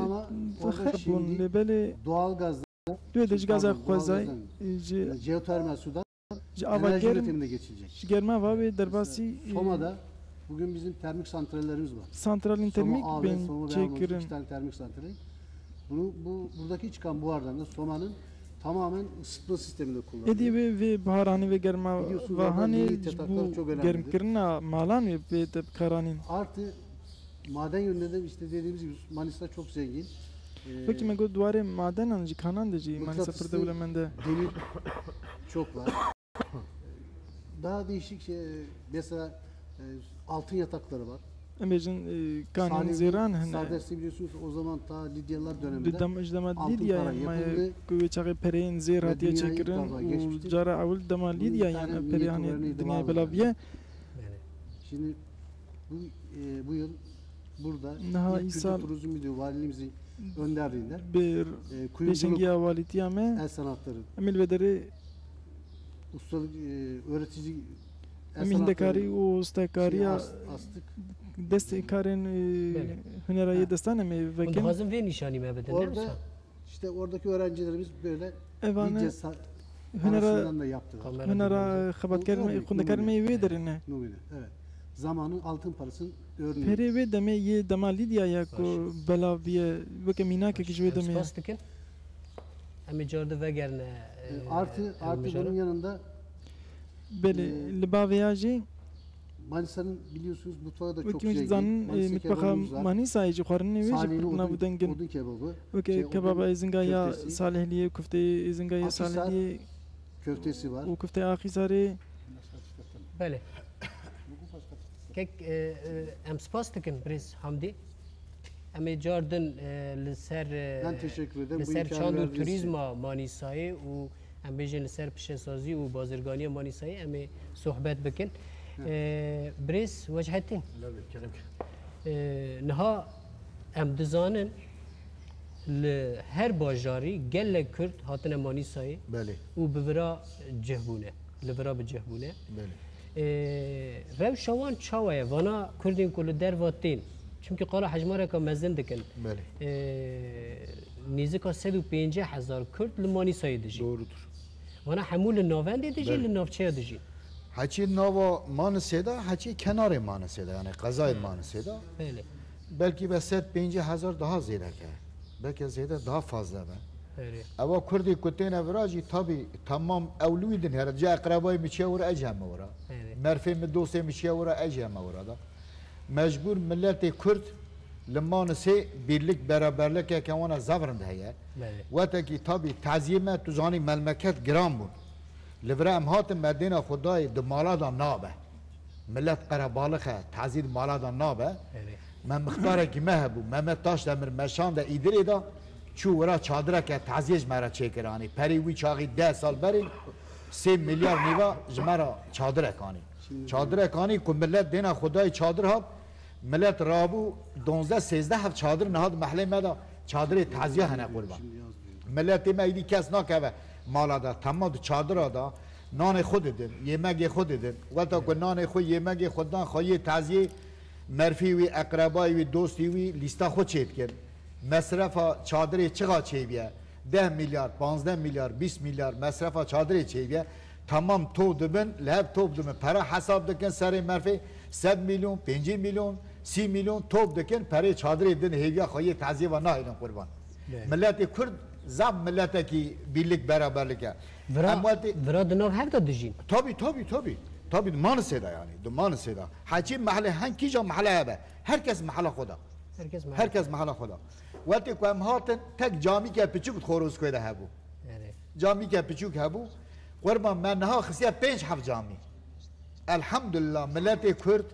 xerab bûn, lê belê doğal gazla, duyê de jî gaza xwezay, e, ji jeotermal sudan Ji ava germ, ji germa va wê derbasî, e, Soma'da bugün bizim termik santrallerimiz var. Santralên termik bên çêkirin. Soma A ve Soma B olmuş iki tane termik santrali. Bunu, bu, buradaki çıkan buhardan da Soma'nın tamamen ısıtma sisteminde kullanılıyor. Êdî wê, vê biharanê, vê germa vahanê ji bo germkirina malan wê bête bikaranîn. Artı maden yönünden de işte dediğimiz gibi Manisa çok zengin. Ee, Wekî me got, di warê madenan jî, kanan de jî Manisa pir dewlemend e. Demir çok var. Daha değişik şey, mesela, e, altın yatakları var. Em bêjin, e, kanên zêran hene. Sardes'i biliyorsunuz, o zaman ta Lidyalılar döneminde altın para yapıldı. Ji dema Lîdyayan me ku wê çaxê pereyên zêr hatiye çêkirin û cara ewil dema Lîdyayan ev perê hanê dinyayê belaviye. Şimdi bu, e, bu yıl burada Kültür Turizm Müdürü, valiliğimizin önderliğinde, bi pêşengiya walîtiya me, em ê li vê derê Ustalık, e, öğretici, em hîndekarî û ustekariya destê karên, e, hunera yê destan em ê vekin. Hûn dixwazin vê nîşanî me bidin, ne wisa? İşte oradaki öğrencilerimiz böyle hunera xebatkarên me, xwendekarên me yê wê derê ne. Numune, evet. Zamanın altın parasının örneği. Perê wê demê yê dema Lîdya ya ku belav biye, weke mînakek ji wê demê ye. Spas dikin. Em ê car di vegerine, e, artı, artı bunun yanında, belê, e, li ba vê ya jî Manisa'nın biliyorsunuz mutfağı da çok zengin. Wekî hûn dizanin, e, mitbaxa Manîsayê jî xwarinê wê jî pir navûdeng in. Weke kebaba êzinga ya Salihliyê, kufteyê êzinga ya Salihliyê û kufteyê Axîsarê. Belê. Kek, e, e, em spas dikin birêz Hamdî. Em ê car din, e, li ser, e, Ben teşekkür ederim. li Bu ser imkanı çand û verdiğiniz için. turizma Manîsayê û em bêjin li ser pişesazî û bazirganiya Manîsayê em ê sohbet bikin. Hı. E, birêz Wechettin. Lewê, kerem. E, niha em dizanin li her bajarî gelek Kurd hatine Manîsayê Belê. û bi vira cih bûne. Li vira bi cih bûne. Belê. Ee, rewşa wan çawa ye? Vana Kurdên ku li derva tên, çimkî qala hejmareka mezin dikin. Belê. Ee, nêzika sed û pêncî hezar Kurd li Manîsayê dijîn. Doğrudur. Vana hemû li navendê dijîn, Belê. li navçeya dijîn. Heçî nava Manisê de, heçî kenarê Manisê de, yani qezayê Hmm. Manisê de. Belê. Belkî be sed pêncî hezar daha zêdeke. Belkî zêde daha fazla be. Erê. Ewa Kurdî ku têne vira jî tabî temam ew li wî din here. Ca eqrebayê min çiye wira, ez jî heme wira. Erê. Merfê min, dostê min çiye wira, ez jî heme wira da. Mecbûr miletê Kurd li Manisê birlik beraberlikeke wana zaf rind heye. Belê. Wetekî tabî taziyê me, tu zanî, melmeket giran bûn. Li vira em hatin, me dêna xwe dayê, di mala da nabe. Milet qerebalix e, tazî di mala da nabe. Erê. Me mixtarekî me hebû, Mehmet Taşdemir, me şande Îdirê da, çû wira çadireke taziyê ji me re çêkir anî. Perê wî çaxî deh sal berê sê milyar nîva ji me re çadirek anî. Çadirek anî ku milet dêna xwe dayê çadir hat, milet rabû donzdeh sêzdeh heb çadir niha di mehlê me de çadirê taziya hene qurban. Miletê me îdî kes nakeve mala de, temma di çadira de nanê xwe didin, yêmegê xwe didin. Weta ku nanê xwe, yêmegê xwe dan xweyê taziyê, merfî wî, eqrebayê wî, dostî wî lîsta xwe çêdikin. Mesrefa çadirê çixa çêbiye? Deh milyar, panzdeh milyar, bîst milyar mesrefa çadirê çêbiye. Tamam top dibin, li hev top dibin. Pera hesab dikin serê merfê, sed milyon, pêncî milyon, sî milyon top dikin, perê çadirê din hêviya xwe yê taziyê ve nahêlin qurban. Belê. Miletê Kurd zaf miletekî birlik beraberlik e. Vira, Em wetê vira di nav hev de dijîn. Tabii, tabii, tabii. Tabii, di Manisê de yani, di Manisê de. Heçî mehle, hen kîja mehle hebe. Herkes mehle xwe de. Herkes mehle. Herkes mehle xwe de. Wetê ku em hatin, tek camîke piçûk di Xorozkoyê de hebû. Erê. Camîke piçûk hebû. Qurban, me niha xistiye pênc heft camî. Elhamdulillah, miletê Kurd,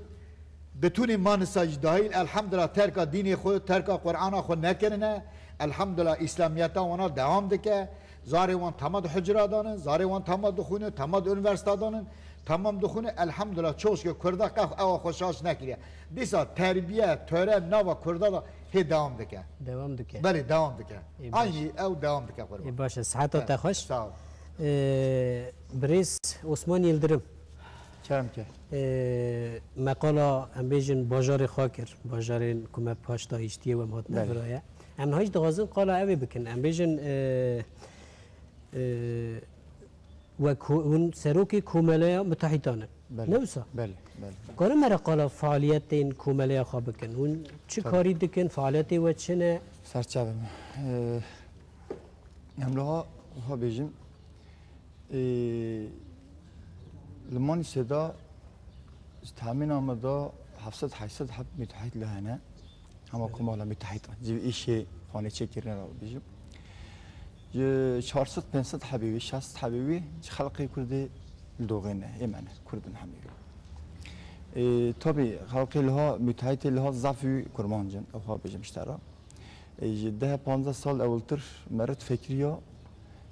bitûnê Manisa jî dahîl, elhamdulillah, terka dînê xwe, terka Qur'ana xwe nekirine. Elhamdulillah, îslamiyeta wana dewam dike. Zarê wan tema di hucra danin, zarê wan tema dixwînin, tema di unîversîta danin, temam dixwînin. Elhamdulillah, çoşke Kurda qef ewa xwe şaş nekiriye. Dîsa terbiye, töre nava Kurda da hê dewam dike. Dewam dike. Belê, dewam dike. Ê, baş. Aynî ew dewam dike, qurban. Ê, baş e. Siheta te xweş. Sağ ol. Ê, birêz Osman Yildirim. Kerem ke. Ê, me qala, em bêjin, bajarê xwe kir, bajarên ku me paş de hiştiye û em hatine Belê. viraya. Em niha jî dixwazin qala ew ê bikin. Em bêjin, ê, ê, wek ho-, hûn serokê Komeleya Mitehîtan in. Belê. Ne wisa? Belê, belê. Karin me re qala faaliyetên Komeleya xwe bikin? Hûn çi Tabii. karî dikin? Faaliyetê we çi ne? Serçavê me. Ee, em li ha, ha bêjim, ee, li Manîsê de, ji tahmîna me de heft sed heyşt sed heb müteahhit li hene. Hema Komala Müteahhit, ji vî îşê xanê çêkirine re bêjim. Ji çar sed pênc sed hebî wî, şeş sed hebî wî, ji xelqê Kurdê li doxê ne, ê me ne, Kurd in hemî wî. Ê, tabî, xelqê liha, müteahhitê liha zaf wî Kurmanc in, ew ha bêjim ji te re. Ê, ji deh panzdeh sal ewiltir meriv fikiriya,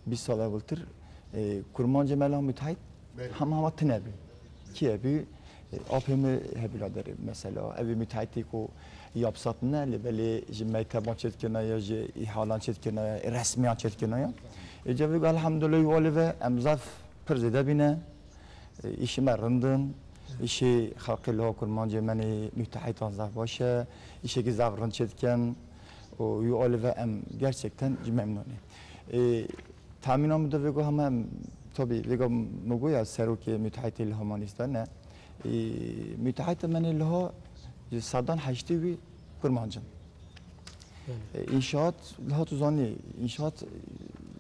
bîst sal ewiltir, ê, Kurmancê me liha müteahhit Belê. hema hema tine bî. Kî hebî? E, apê min hebî la derê mesela. Ev ê müteahhitê ku yapsat ne, lê belê ji mekteban çêdikirina ya, ji îhalan çêdikirina ya, resmiyan çêdikirina ya. Ê, cevik elhamdülillah, yu alî ve em zaf pir zêde bîne. E, îşê me rind in. Îşê xelqê liha Kurmancê me nê müteahhitan zaf baş e. Îşekî zaf rind çêdikin. Û yu alî ve em gerçekten ji memnûn ê. E, Tahmîna min de vêga hema em, tabî vêga min goya serokê müteahhitê li Hamanîstan e. Ê, müteahhitê me nê liha ji sedan heştê wî Kurmanc in. Belê. Ê, înşaat, liha tu zanî, înşaat,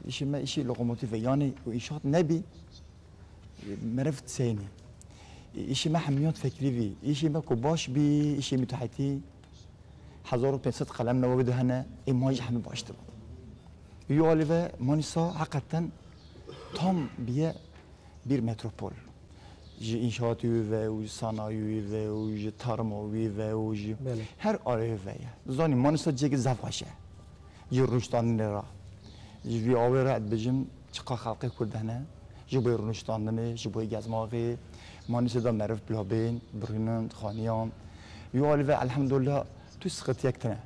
îşê me îşê lokomotif e. Yanî ku înşaat nebî, meriv diseynî. Ê, îşê me hemiyan difikirî vî. Îşê me ku baş bî, îşê müteahhitî, hezar û pênc sed qelem nava wê de hene, ê ma jî hemî baş dibe. Yu alî ve Manîsa heqeten tam biye bir metropol. Ji înşaatê wî ve û ji sanayî wî ve û ji tarima wî ve û ji Belê. her alê wî ve ye. Zanî Manîsa cihekî zaf xweş e. Ji rûniştandinê re. Ji vî awê re dibêjim çiqa xelqê Kurd hene. Ji bo rûniştandinê, ji bo gezmaxê. Manîsê de meriv bila bên, birînin, xaniyan. Wî alî ve elhamdulillah tu siqitiyek tine.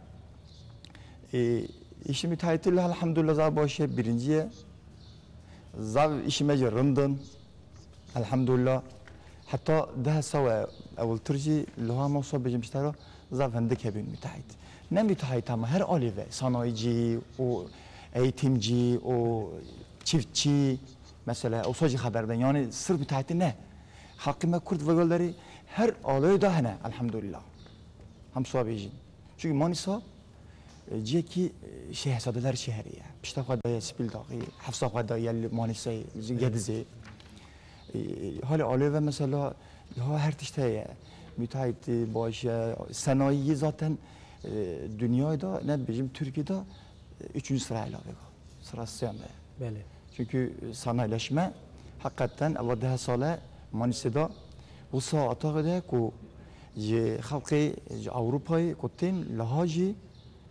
Ê, îşî müteahhitî lê elhamdulillah zaf baş e, birincî ye. Zaf îşî me jî rind in. Elhamdulillah. Heta deh sal e, ewiltir jî li ha me wisa bêjim ji te re zaf hindik hebîn müteahhit. Ne müteahhit ama her alî ve, sanayicî û eğitimci û çiftçî, mesela, wisa jî xeber de. Yani sırf müteahhitî ne. Xelkê me Kurd ve gelderî her alê de hene, elhamdulillah. Hem wisa bêjin. Çünkü Manisa, e, cihekî, e, şehzadeler şehri ye. Pişta xwe daye Spîldaxî, hefsa xwe daye li Manîsayê, li Gedizê. E, halê alê ve mesela, ha her tişt heye. Müteahhitî baş e, senayî zaten, e, dünyayê de, ne dibêjim Tirkiyê de, e, üçüncü sırayê la vêga. Sıra sêyan de. Belê. Çünkü sanayileşme hakikaten eva deh sale Manîsê de wisa ataxê de ku ji xelkê ji Ewropayê ku tên liha jî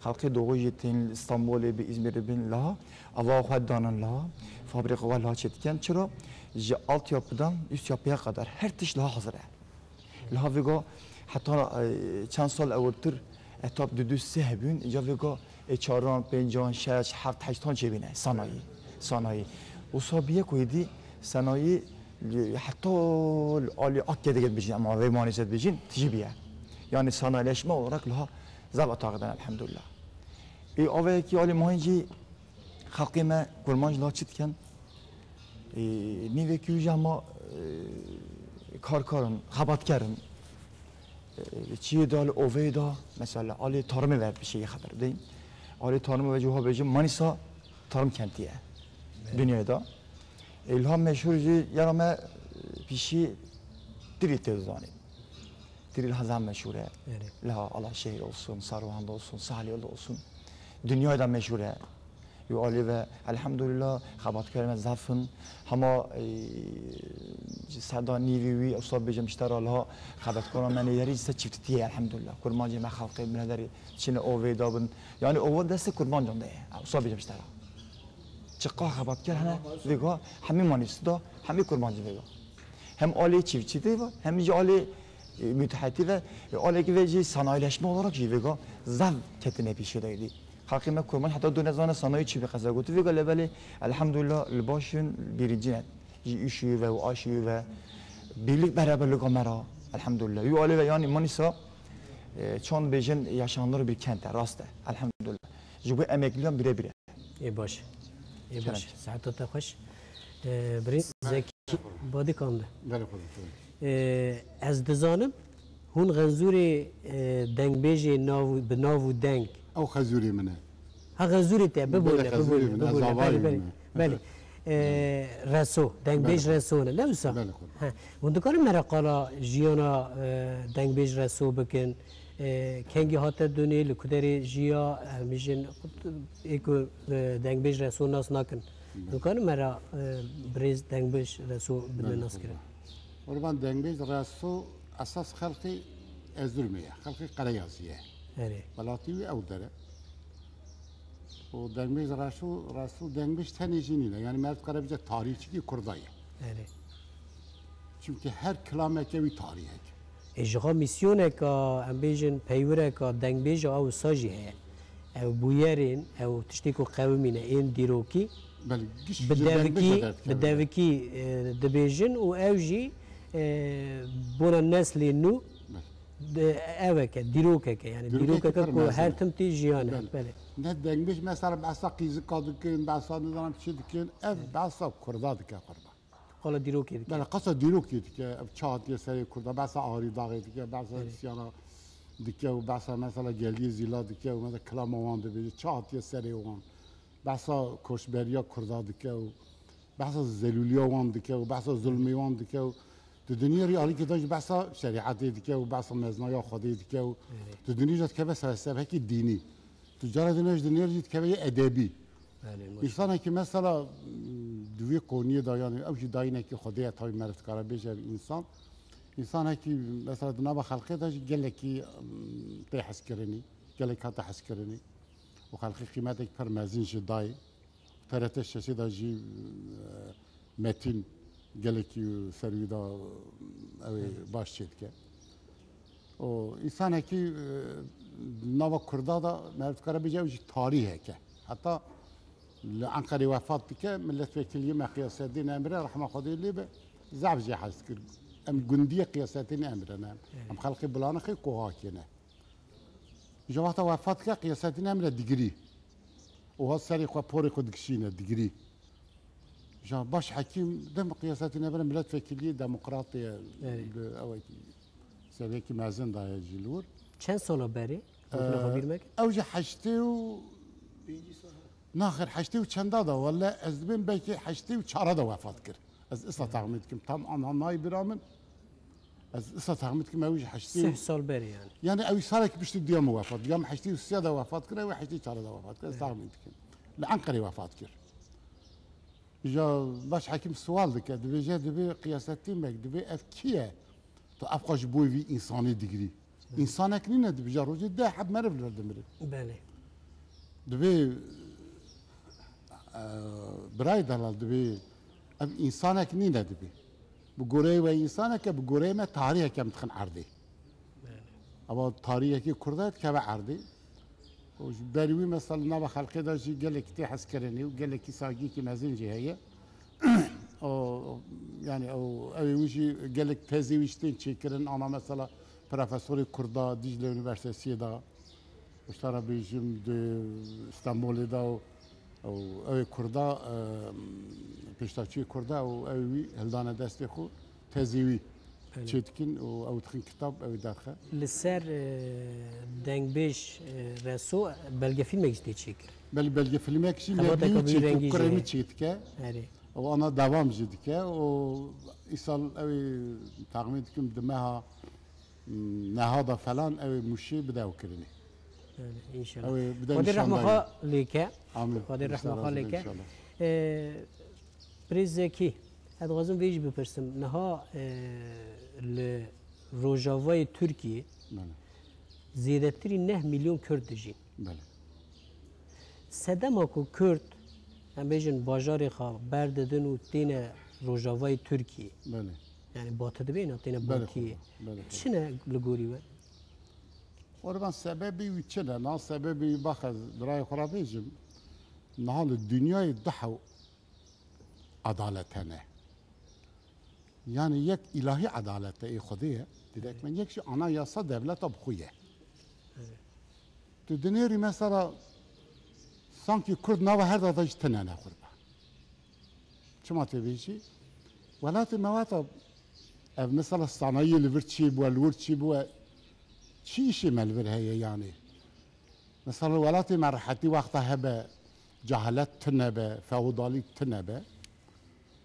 xelkê doğu jî tên li Stenbolê bi Îzmîrê bin liha ava xwe danin liha fabrîka xwe liha çêdikin. Çira? Ji altyapıdan üst yapıya kadar her tişt liha hazir e. Liha vêga heta, e, çend sal ewiltir etap du du sê hebûn, ca vêga ê çaran, pêncan, şeş, heft, heştan çêbîne sanayî. Sanayî. Wisa bîye ku êdî sanayî li, heta li alî Akyê dibêjin, ama vê Manîsê dibêjin, tijî bîye. Yani sanayileşme olarak liha zaf ataxê de elhamdulillah. Ê avayekî alî mayîn jî xelkê me kurmanc la çi dikin? Ê, nîvekî wî jî hema, e, karkar in, xebatkar in. E, çiyê de li oveyê de, mesela alê tarımê ve bir şeyi xeber bideyim. Alê tarımê ve cûha bêjim, Manîsa tarım kenti ye. Dünyayê de. Ê, ilham meşhur jî, yara me, e, pişî tirî tê zanî. Tirî liha zaf meşhur e. Erê. Liha Alaşehir olsun, Sarıhanda olsun, Sahliyeli olsun. Dünyayê de meşhur e. Yo alî ve elhamdulillah xebatkarê me zaf in. Hema, e, ji seda nîvî wî, usa bêjim ji te re liha xebatkara me nêderî ser çiftîtiyê elhamdulillah. Kurmancê me xelqê me nêderî çine ovê da bin. Yani ova destê kurmancan de ye. Usa bêjim ji te re. Çiqa xebatkar hene vêga hemî Manîsî da, hemî kurmancî vêga. Hem alê çiftçîtî ve, hem jî alê, e, müteahhitî ve, e, alekî ve jî sanayileşme olarak jî vêga zaf ketine pîşê de êdî. Xelkê me kurmanc heta dû nezane sanayî çi bi qeza gotî. Vêga lê belê elhamdulillah li başin birincî ne. Ji îşî ve û aşî ve birlik beraberlik me ra elhamdulillah. Yu alê ve yani Manîsa, e, çand bêjin yaşanılır bir kent e, rast e. Elhamdulillah. Ji bo emekliyan birebir e. Ê baş. Ê baş. Kerem. Seheta te xweş. Ee, Birî Zekî Badîkan de. Belê xwedî, xwedî. Ee, ez dizanim hûn xenzûrê, e, dengbêjê nav û, bi nav û deng. Ew xezûrê min e. Ha xenzûrê te, bibûne, Belê, xezûrê bibûne, min e, bibûne. zavayê Belê, belê, min e. belê. Ee, Reso, dengbêj Belê. Reso ne, ne wisa? Belê xwedî. Ha, hûn dikarin me re qala jiyana, e, dengbêj Reso bikin? E, kengî hate dunê, li ku derê jiya, em bijin, ê ku, e, dengbêj Reso nas nakin. Dikarin me re, e, birêz dengbêj Reso bidin nas kirin? Qurban, dengbêj Reso esas xelkê Erzurumê ye, xelkê Qereyazî ye. Erê, Welatî wî ew dere. Û dengbêj Reso, Reso dengbêj tenê jî nîne. Yani meriv dikare bije tarîhçikî Kurda ye. erê. Çimkî her kilameke wî tarîhek. Ê, ji xwe mîsyoneka, em bêjin peywireka dengbêja ew wisa jî heye. Ew bûyerên, ew tiştê ku qewimîne ên dîrokî, Belê, giş bi ji devikî, dengbêj de derdikeve. bi devikî, e, dibêjin û ew jî, e, bona neslê nû Belê. di, eweke, dîrokeke, yani Dîrokeke dîrokeke pir ku mezin her e. tim tê jiyane. Belê. Belê. Ne dengbêj mesela behsa qîzika dikin, behsa nizanim çi dikin, ev behsa Kurda dike qurban. Qala dîrokê dike. Belê, qasa dîrokê dike, ev çi hatiye serê Kurda, behsa Arî Daxê dike, behsa Belê. Îsyana dike û behsa mesela Geliyê Zîla dike û mesela kilama wan dibêje, çi hatiye serê wan. Behsa koçberiya Kurda dike û behsa zelûliya wan dike û behsa zulmê wan dike û di dinyê rî alîkê de jî behsa şerîetê dike û behsa mezinaya Xwedê dike û di dinyê jî dikeve felsefekî dînî. Tu cara din jî dinyê jî dikeve yê edebî. Belê, maşallah. Însanekî mesela, Di wî qoniyê de, yanî ew jî dayînekî Xwedê ye, tabî meriv dikare bêje ev însan. Însanekî, mesela di nava xelkê de jî gelekî, em, tê hezkirinî, gelek hate hezkirinî. Û xelkê qîmetek pir mezin jî dayê. T R T şeşê de jî, e, Metîn gelekî ser wî de, e, ew ê baş çêdike. Û însanekî, e, nava Kurda de meriv dikare bêje ew jî tarîhek e. Heta li Enqerê wefat dike, milletvekiliyê me Qiyaseddîn Emre, rehma Xwedê lê be, zaf jê hez kir. Em gundiyê Qiyaseddîn Emre ne. Em xelkê Bulanixê Kohakê ne. Ji wexta wefat dike, Qiyaseddîn Emre digirî. Û hat serê xwe porê xwe dikişîne, digirî. Ja baş hekîm, dem Qiyaseddîn Emre milletvekiliyê demokratê ye. Erê. Li ew seviyekî mezin daye jî li wir. Çend sala berê? Gotina xwe bîr meke. Ew jî heştê û naxir heştê û çenda da, wele ez dibêm belkî heştê û çara da wefat kir. Ez ista texmîn dikim. Tam ana nayê bira min. Ez ista texmîn dikim ew jî heştê û Sih sal berê yani. Yani ew salek piştî diya min wefat. Diya min heştê û sê da wefat kir, ew heştê û çara da wefat kir. Ez texmîn dikim. Li Enqerê wefat kir. Ja baş hekim sual dike, dibêje, dibê Qiyaseddîn Beg, dibê ev kî ye? Tu ev qas ji bo vî însanî digirî. Însanek nîne, dibê ja rojê deh heb meriv li vir dimirin. Belê. Dibê, e, birayê delal, dibê ev însanek nîne, dibê. Bi goreyê we însanek e, bi goreyê me tarîhek em dixin erdê. Belê. Ama tarîhekî Kurda dikeve erdê. Û ji ber wî mesela nava xelkê de jî gelekî tê hezkirinê û gelekî saygîkî mezin jî heye. O, yani o, ew ê wî jî gelek tezê wî jî tên çêkirin. Ana mesela profesorê Kurda Dicle Üniversitesi'ye de, uştara bêjim di Stenbolê de û, û ew ê Kurda, e, pêşdaçiyê Kurda û ew ê wî hildane destê xwe, tezê wî Belê. çêdikin û ew dixin kitab, ew ê derxe. Li ser, e, dengbêj, e, Reso belgefîlmek jî tê çêkir. Belê, belgefîlmek jî Xebateke nebî çêdike, rengî jî kurê min heye. çêdike. Erê. Û ana devam jî dike. Û îsal ew ê texmîn dikim di meha, m, neha da falan ew ê Mûşê bide ew kirinê. Belê, înşallah. Ew ê bide Xwedê rehma nîşandayî. xwe lê ke. Amîn. Xwedê rehma Înşallah, xwe lê ke. înşallah. E, Birêz Zekî, ez dixwazim vê jî bipirsim. Niha, e, li Rojavayê Tirkiyê Belê. zêdetirî neh milyon Kurd dijîn. Belê. Sedema ku Kurd, em bêjin bajarê xwe berdidin û têne Rojavayê Tirkiyê. Belê. Yani batı dibêne, têne Belê, Batiyê. xwe, belê, xwe. Çi ne li gorî we? Qurban sebebê wî çi ne? Na sebebê wî bax ez birayê xwe re bêjim. Niha li dinyayê du hew adalet hene. Yani yek îlahî adalet e, ê Xwedê ye. Direkt men yek jî anayasa devleta bi xwe ye. Tu dinêrî mesela sankî Kurd nava her dada jî tine ne qurba. Çima tê vê jî? Welatê me wata ev mesela sanayiyê li vir çî bûye, li wir çî bûye. Çi îşê me li vir heye yani? Mesela welatê me rehetî wexta hebe, cehalet tune be, feodalî tune be.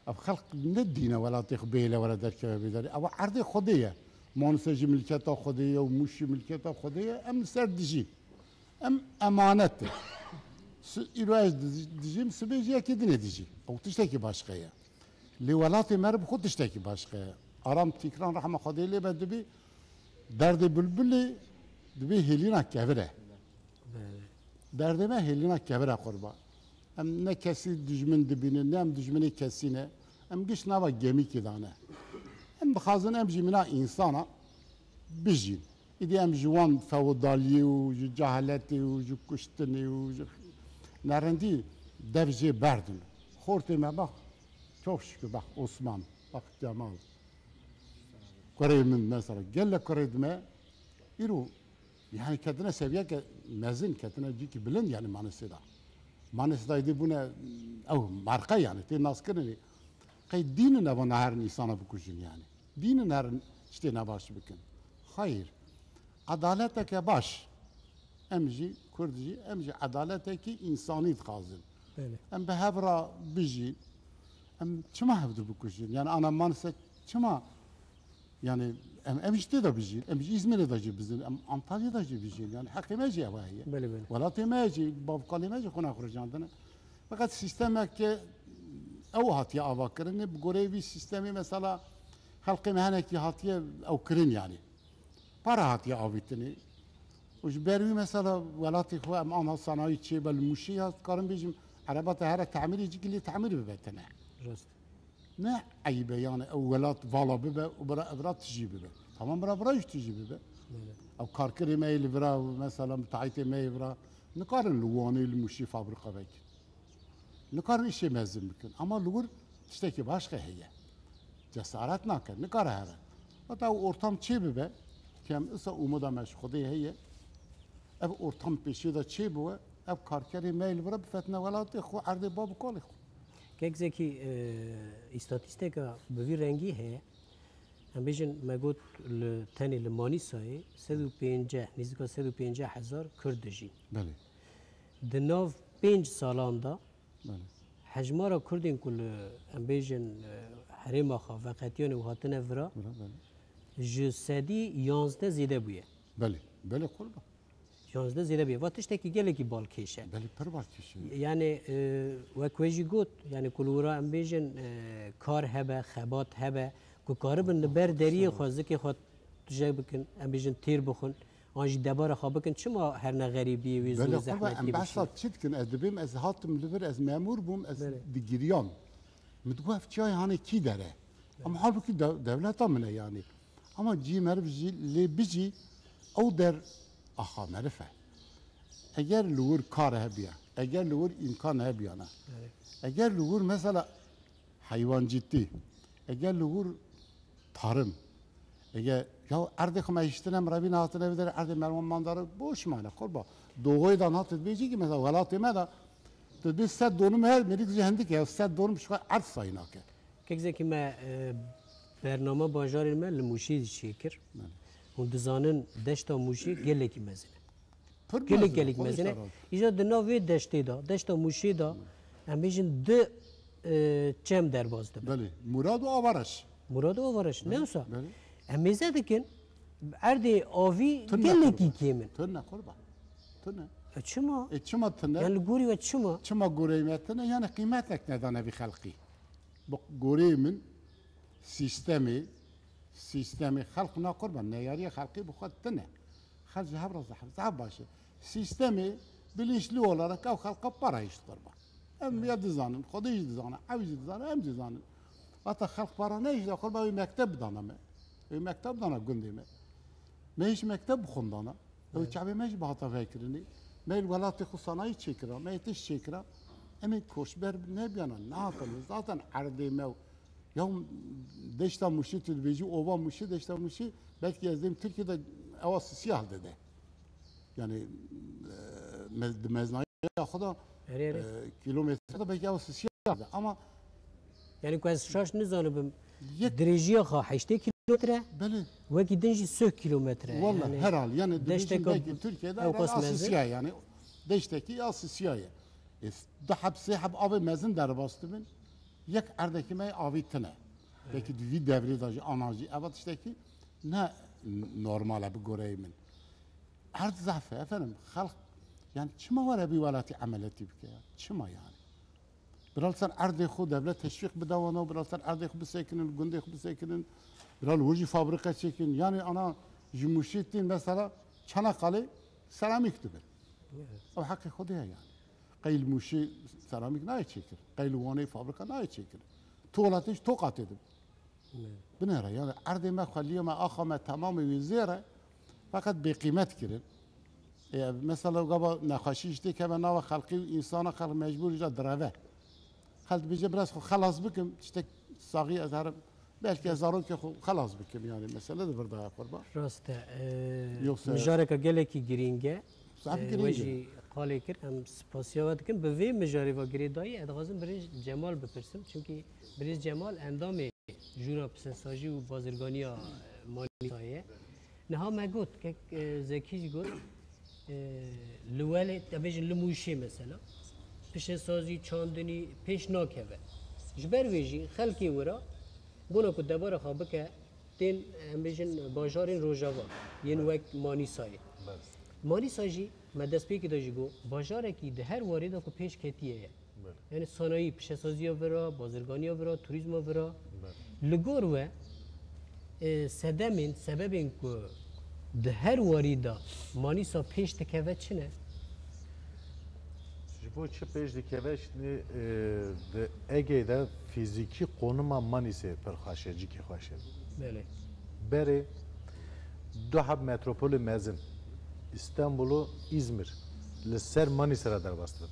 Ev xelq ne dîne welatê xwe bêle were derkeve bê derê. Ew erdê Xwedê ye. Manise jî milketa Xwedê ye û Mûş jî milketa Xwedê ye. Em li ser dijîn. Em emanet in. Si-, îro ez dij-, dijîm, sibê jî yekê dinê dijî. Ew tiştekî başqe ye. Lê welatê me re bi xwe tiştekî başqe ye. Aram Tîkran rehma Xwedê lê be dibê derdê bilbilê dibê hêlîna kevir e. Belê. Derdê me hêlîna kevir e qurban. Em ne kesî dijmin dibînin, ne em dijminê kesî ne. Em giş nava gemîkê de ne. Em dixwazin em jî mîna însana bijîn. Îdî em ji wan feodaliyê û ji cehaletê û ji kuştinê û ji nerendî dev jê berdin. Xortê me bak, çok şükür bak Osman, bak Cemal. Kurê min mesela, gelek kurê me îro yani ketine seviyeke mezin, ketine cîkî bilind yani Manisê de. Manisê de îdî bûne ew marka yani, tê naskirinê. Qey dînin eva naherin însana bikujin yani. Dînin herin tiştê nebaş bikin. Xeyr. Edaleteke baş. Em jî, Kurd jî, em jî edaletekî însanî dixwazin. Belê. Em bi hev re bijîn. Em çima hevdu bikujin? Yani ana Manise çima, yani em, em jî tê de bijîn. Em jî Îzmîrê de jî bijîn. Em Antalya de jî bijîn. Yani heqê me jî ew heye. Belê, belê. Welatê me jî, bavkalê me jî xwe nexuricandine. Feqet sîstemeke Ew hatiye avakirinê, bi goreyê vî sîstemê mesela xelqê me hinekî hatiye ew kirin, yanî para hatiye avîtinê. Û ji ber wî mesela welatê xwe em ana sanayî çêbe li Mûşê ya, dikarim bêjim, ereba te here temîrê cî gilê temîr bibe tine. Rast. Ne eyîb e, yani ew welat vala bibe û bira evra tijî bibe. Tamam, bira vira jî tijî bibe. Belê. Ew karkerê me yê li vira, mesela müteahhitê me yê vira nikarin li Wanê, li Mûşê fabrika vekin. Nikarin îşê mezin bikin. Ama li wir tiştekî başqe heye. Cesaret nake, nikare here. Heta ew ortam çê bibe, ke em isa umûda me ji Xwedê heye, ev ortam pêşê de çê biwe, ev karkerê me yê li vira bifetine welatê xwe, erdê bab û kalê xwe. Kek Zekî, e, îstatîsteka bi vî rengî heye. Em bêjin, me got li tenê li Manîsayê sed û pêncî, nêzîka sed û pêncî hezar Kurd dijîn. Belê, Di nav pênc salan de belê. hejmara Kurdên ku li, em bêjin, e, herêma xwe veqetiyane û hatine vira, Belê, belê. ji sedî yanzdeh zêde bûye. Belê, belê qurban. Yanzdeh zêde bûye. Va tiştekî gelekî balkêş e. Belê, pir balkêş e. Yani, e, wek we jî got, yani ku li wira em bêjin, e, kar hebe, xebat hebe, ku karibin li ber deriyê xwe, zikê xwe tije bikin, em bêjin têr bixwin, an jî debara xwe bikin, çima herne xerîbiyê wê zor Belê û qurban, em zehmetiyê behsa bişînin? Çi dikin? Ez dibêm, ez hatim li vir, ez memûr bûm, ez Belê. digiriyam. Min digot, ev çiyayê hanê kî der e? Ama halbûkî de-, dewleta min e yani. Ama cî meriv jî lê bijî, ew der axa meriv e. Eger li wir kar hebiya, eger li wir îmkan hebiyana, eger li wir mesela heywancîtî, eger li wir tarım, eger ya erdê xwe me hiştine, em revîne hatine vê derê, erdê merwan mandare boş mane, qurba. Doğuya da hat dibêjî ki mesela welatê me de, tu dibê sed donum her, mêrik jî hindik e, sed donum ji xwe erd sayî nake. Kek Zekî, me, e, bername bajarên me li Mûşê jî çêkir. Hûn dizanin deşta Mûşê gelekî mezin e. Pir Gelek mezin, gelek xwe mezin e. dişaran. Îja di nav vê deştê de, deşta Mûşê de, em bêjin du, e, çem derbas dibe. Belê. Murad û Avareş. Murad û Avareş. Ne wisa? Belê. Em mêze dikin, erdê avî Tune gelekî qurban. Kêm in. Tune qurban. Tune. E, çima? E çima tune? Yani li gorî we çima? Çima goreyê me tune? Yani qîmetek nedane vî xelqî. Bi goreyê min sîstemê, sîstemê xelq na qurban, neyariya xelqî bi xwe tune. Xelk ji hev re zehf, zehf baş e. Sîstemê bilinçli olarak ev xelqa para hişt qurban. Em ya dizanin, Xwedê jî dizane, ew jî dizane, em jî dizanin. Hata xelq para nehişt qurban, wê mekteb bidana me. Wê mekteb bidana gundê me. Me hîç mekteb bixwendana. Ew çavê me jî bihata vekirinê. Me li welatê xwe sanayî çêkira, me tişt çêkira. Em ê koçber nebiyana, nakin. Zaten erdê me û ya deşta Mûşê tu dibêjî, ova Mûşê, deşta Mûşê, belkî ez dêm Tirkiye de ewa sisiya hildide. Yani, e, me-, di meznaya xwe de, Erê, erê. e, kilometre de belkî ewa sisiya hildide. Ama Yani ku ez şaş nizanibim, Yek- dirêjiya xwe heştê kilometre, belê. Wekî din jî sih kilometre. Walla Yani herhal yani dibêjin deşteka belkî Tirkiye'de ew qas mezin. Asisya yani. Deşteki Asisya ye. E, du heb sê heb avê mezin derbas dibin. Yek erdekî me avî tine. Belkî di vî devrê de jî ana jî eva tiştekî ne normal e bi goreyê min. Erd zehf e efendim. Xelq yani çima were vî welatî emeletî bike ya? Çima yani? Bira li ser erdê xwe dewlet teşvîq bide wana, bira li ser erdê xwe bisekinin, gundê xwe bisekinin, bira li wir jî fabrika çêkin. Yani ana ji Mûşê tên mesela Çanakkale seramîk dibin. Ew heqê xwe diye yani. Qey li Mûşê seramîk nayê çêkir. Qey li Wanê fabrika nayê çêkir. Tu welatê ji toqa tê dibin. Binêre yani erdê me, xweliyê me, axa me, temamê wî zêr e. Feqet bêqîmet kirin. E, mesela gava nexweşî ji tê keve nava xelqî û însana, xelq mecbûr îja direve. Xelk dibêje biraz xwe xelas bikim, tiştek saxî ez herim. Belkî ez zarokê xwe xelas bikim yani mesele di vir de ye qurban. Rast e. E, Yoksa- mijareka gelekî girîng e. Zaf E, girîng we e. Jî qalê kir, em spasiya we dikin. Bi vê mijarê ve girêdayî, ez dixwazim birêz Cemal bipirsim. Çimkî birêz Cemal endamê Jûra Pisesajî û Bazirganiya, e, Manîsayê ye. Niha me got, kek, e, Zekî jî got, e, li welê, te bêjin li Mûşê mesela, pişesazî, çandinî pêş nakeve. Ji ber wê jî xelkê wira bona ku debara xwe bike, tên, em bêjin, bajarên Rojava, yên wek Manîsayê. Manîsa jî me destpêkê de jî got, bajarekî di her warê de ku pêş ketiye ye. Yani sanayî, pişesaziya vira, bazirganiya vira, turizma vira. Li gor we, e, sedemên, sebebên ku di her warî de Manîsa pêş dikeve çi ne? Ji bo çi pêş dikeve, şimdi, e, di Egeyê de fîzîkî konuma Manîsê pir xweş e, cikî xweş e. Belê. Berê du heb metropolê mezin, Îstanbul û Îzmir, li ser Manîsê re derbas dibin.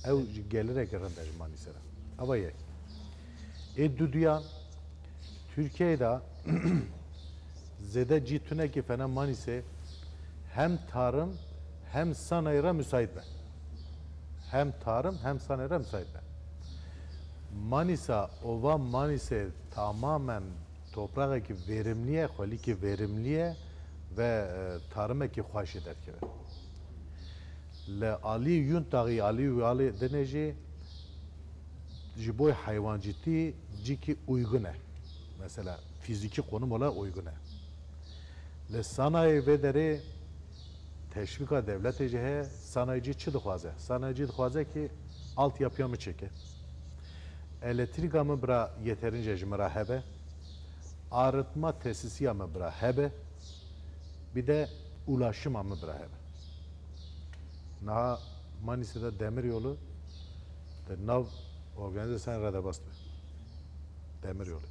Ew ji gelireke rind e ji Manîsê re. Eva yek. Ê duduyan, Tirkiyeyê de zêde cî tunekî fena Manîsê hem tarim hem sanayî re müsait be. Hem tarim hem sanayî re müsait be. Manîsa, ova Manîsê tamamen toprağekî verimlî ye, xwelîkî verimlî ye ve, e, tarimekî xweş jê derdikeve. Li alî Yûntaxî, alî wî alî dinê jî ji bo heywancîtî cîkî uygun e. Mesela fîzîkî konum olarak uygun e. Li sanayê vê derê teşvîka dewletê jî heye, sanayîcî çi dixwaze? Sanayîcî dixwaze ki altyapıya min çêke. Elektrîka min bira yeterince ji min re hebe. Arıtma tesisiya min bira hebe. Bir de ulaşıma min bira hebe. Niha Manîsê de demir yolu di nav organizasyonê re derbas dibe. Demir yolu.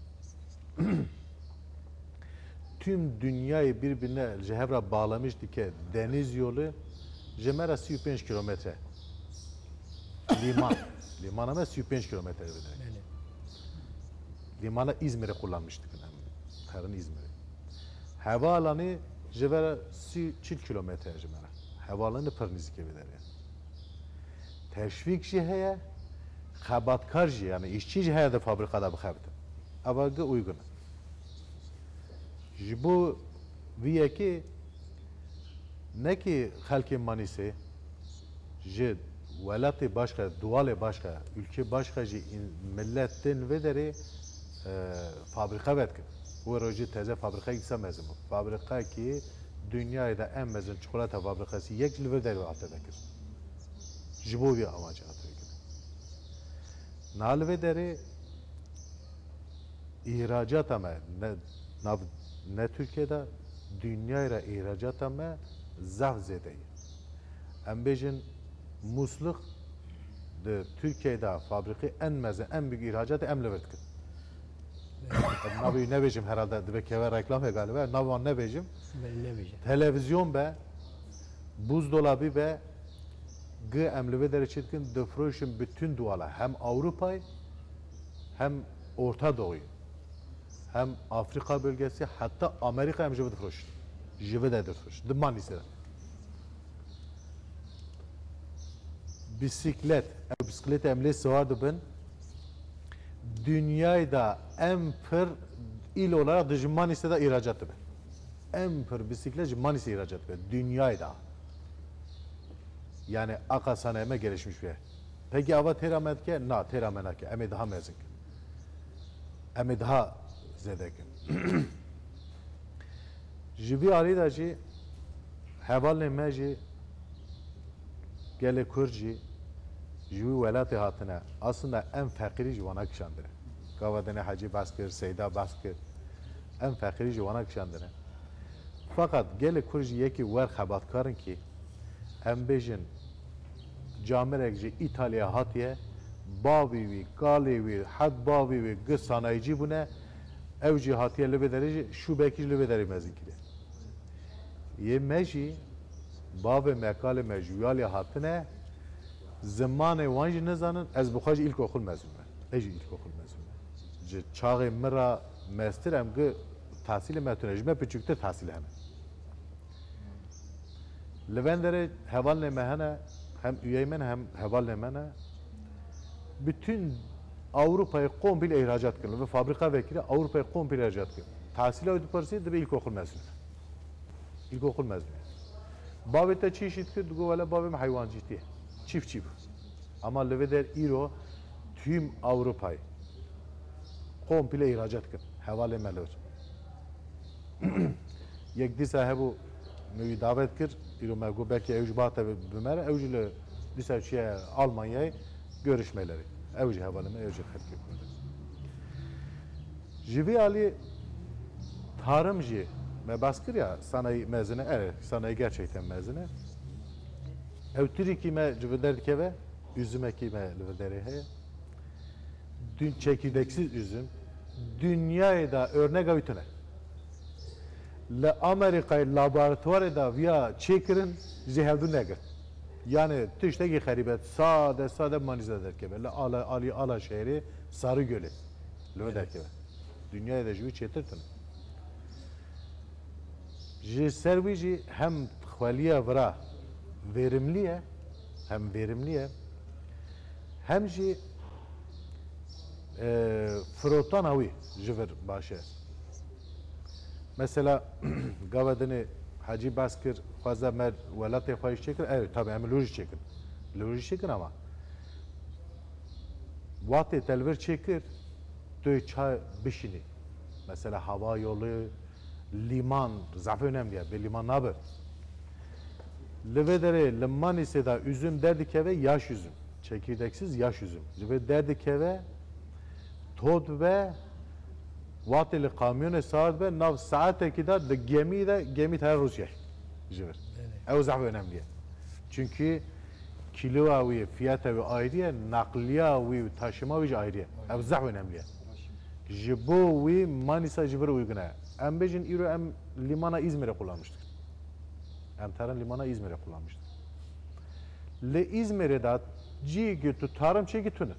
Tüm dünyayı birbirine ji hev re bağlamış dike deniz yolu, ji me re sî û pênc kilometre. Liman. Limana me sî û pênc kilometre bi. Belê. Limana İzmir'i kullanmış dikin em. Herin İzmir'i. Havaalanı ji ve re sî çil kilometre ji me re. Havaalanı pir nizîkê vê derê. Teşvîk jî heye, xebatkar jî, yani işçi jî heye di fabrika de bixebitin. Eva gi uygun e. Ji bo vî yekê ne ki xelkê Manîsê ji welatê başka, dualê başka, ülke başka jî in-, millet tên vê derê, e, fabrika vedikin. Wê rojê teze fabrikayek dîsa mezin bû. Fabrikayekî dünyayê de en mezin çikolata fabrikası yek ji li vir derê hate vekirin. Ji bo vî amacê hate vekirin. Niha li vê derê îhracata me ne, nav, ne Tirkiyê de, dinyayê re îhracata me zaf zêde ye. Em bêjin Musluk di Tirkiyeyê de fabrîqê en mezin, en büyük îhracatê em li vir dikin. Em navê wî nebêjim herhalde, dibe keve reklamê galiba, navê wan nebêjim. Belê, nebêje. Televizyon be, buzdolabî be, gi em li vê derê çê dikin, difroşin bütün duala. Hem Avrupayê, hem Orta Doğu'yu, hem Afrika bölgesi, hatta Amerika em ji vê difroşin. Ji vê de difroşin. Di Manîsê de. Bisiklet, ew bisikletê em lê siwar dibin, dinyayê de en pir îl olarak di ji Manîsê de îhracat dibe. En pir bisiklet ji Manîsê îhracat dibe. Dinyayê de. Yani aqa sanayê me gelişmiş be. Peki ava têra me dike? Na, têra me nake. Em ê daha mezin kin. Em ê daha zêde kin. Ji vî alî de jî hevalên me jî gelê Kurd jî ji wî welatê hatine. Aslında em feqîrî ji wana kişandine. Gava dinê Hecî behs kir, Seyda behs kir. Em feqîrî ji wana kişandine. Feqet gelê Kurd jî yekî wer xebatkar in kî em bêjin camirek ji Îtalya hatiye, bavê wî, kalê wî, het bavê wî gi sanayîcî bûne, ew jî hatiye li vê derê jî şûbekî jî li vê derê mezin kiriye. Yê me jî, bavê me, kalê me ji wî alî hatine, zimanê wan jî nizanin, ez bi xwe jî îlkokul mezûn me. Ez jî îlkokul mezûn me. Ji çaxê min re mestir em gi tahsîlê me tune, ji me piçûktir tahsîl hene. Li venderê hevalnê me hene, hem üyey me ne, hem hevalnê me ne. Bütün Avrupayê komple ihracat kirin. Ve fabrika vekiri Avrupayê komple ihracat kirin. Tahsîla wî dipirsî, dibe ilkokul mezunu. İlkokul mezunu. Bavê te çi işî dikir? Digo, wele bavê min heywancîtî ye. Çiftçî bû. Ama li vê der îro tüm Avrupayê komple ihracat kirin. Hevalê me li vir. Yek dîsa hebû min wî davet kir, îro me got belkî ew jî bihate bi me re, ew jî li dîsa çûye Almanyayê, Görüşmeleri. Ew jî hevalê me, ew jî xelkê Kurd e. Ji vî alî tarım jî me behs kiriya, sanayî mezin e, evet, sanayî gerçekten mezin e. Ew tirîkî me ji vir derdikeve, üzümekî me li vir derê heye. Dün çekirdeksiz üzüm dünyayê de örnek ew tune. Li Amerîkayê laboratuvarê de viya çêkirin, ji hevdû negirt. Yani tiştekî xerîb e, sade sade Manîsa derkeve. Li ala, alî ala şehrê Sarıgölê li wê derkeve. Dinyayê de ji wî çêtir tune. Ji ser wî jî hem xweliya vira verimlî ye, hem verimlî ye, hem jî, e, firotana wî ji vir baş e. Mesela, gava dinê Hecî behs kir, xweza me welatê xwe jî çêkir, ew, tabi em li wir jî çêkin. Li wir jî çêkin ama wextê te li vir çêkir, tu yê çawa bişînî. Mesela hava yolu, lîman, zaf önemli ye, bê lîman nabe. Li vê derê, li Manîsê de üzüm derdikeve, yaş üzüm. Çekirdeksiz yaş üzüm. Ji vê derdikeve, to dibe, wextê li kamyonê sar dibe, nav saetekî de li gemî de, gemî tere Rûsyayê ji vir. Belê. Ew zaf önemli ye. Çünkü kiloya wî, fiyata wî ayrı ye, nakliya wî û taşıma wî jî ayrı ye. Ew zaf önemli ye. Ji bo wî Manîsa ji vir uygun e. Em bêjin îro em limana İzmir'e kullanmıştık. Em tarım limana İzmir'e kullanmıştık. Li Îzmîrê de cihekî tu tarım çêkî tune.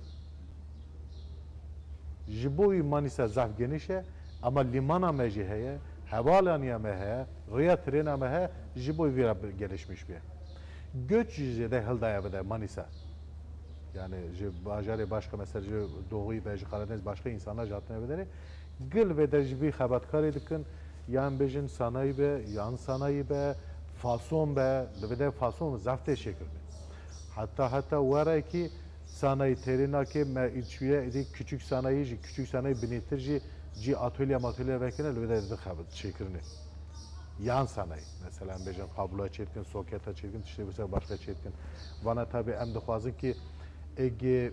Ji bo wî Manîsa zaf geniş e, ama lîmana me jî heye, hevalaniya me heye, rêya trêna me heye, ji bo vî re gelişmiş bûye. Göç jî zêde hildaye bide Manîsa. Yani ji bajarê başka, mesela ji Doğu be, ji Karadeniz başka insanlar jî hatine vê derê. Gil vê der jî vî xebatkarê dikin, yan bêjin sanayî be, yan sanayî be, fason be, li vê der fason zaf tê çêkirinê. Heta, heta werekî sanayî têrê nake, me çûye êdî küçük sanayî jî, küçük sanayî binêtir jî, cî atölye matölye vekirine, li vê der dixebit çêkirinê. Yan sanayî, mesela em bêjin kabloya çêdikin, soketa çêdikin, tiştê wisa başka çêdikin. Vana tabi em dixwazin ki êgê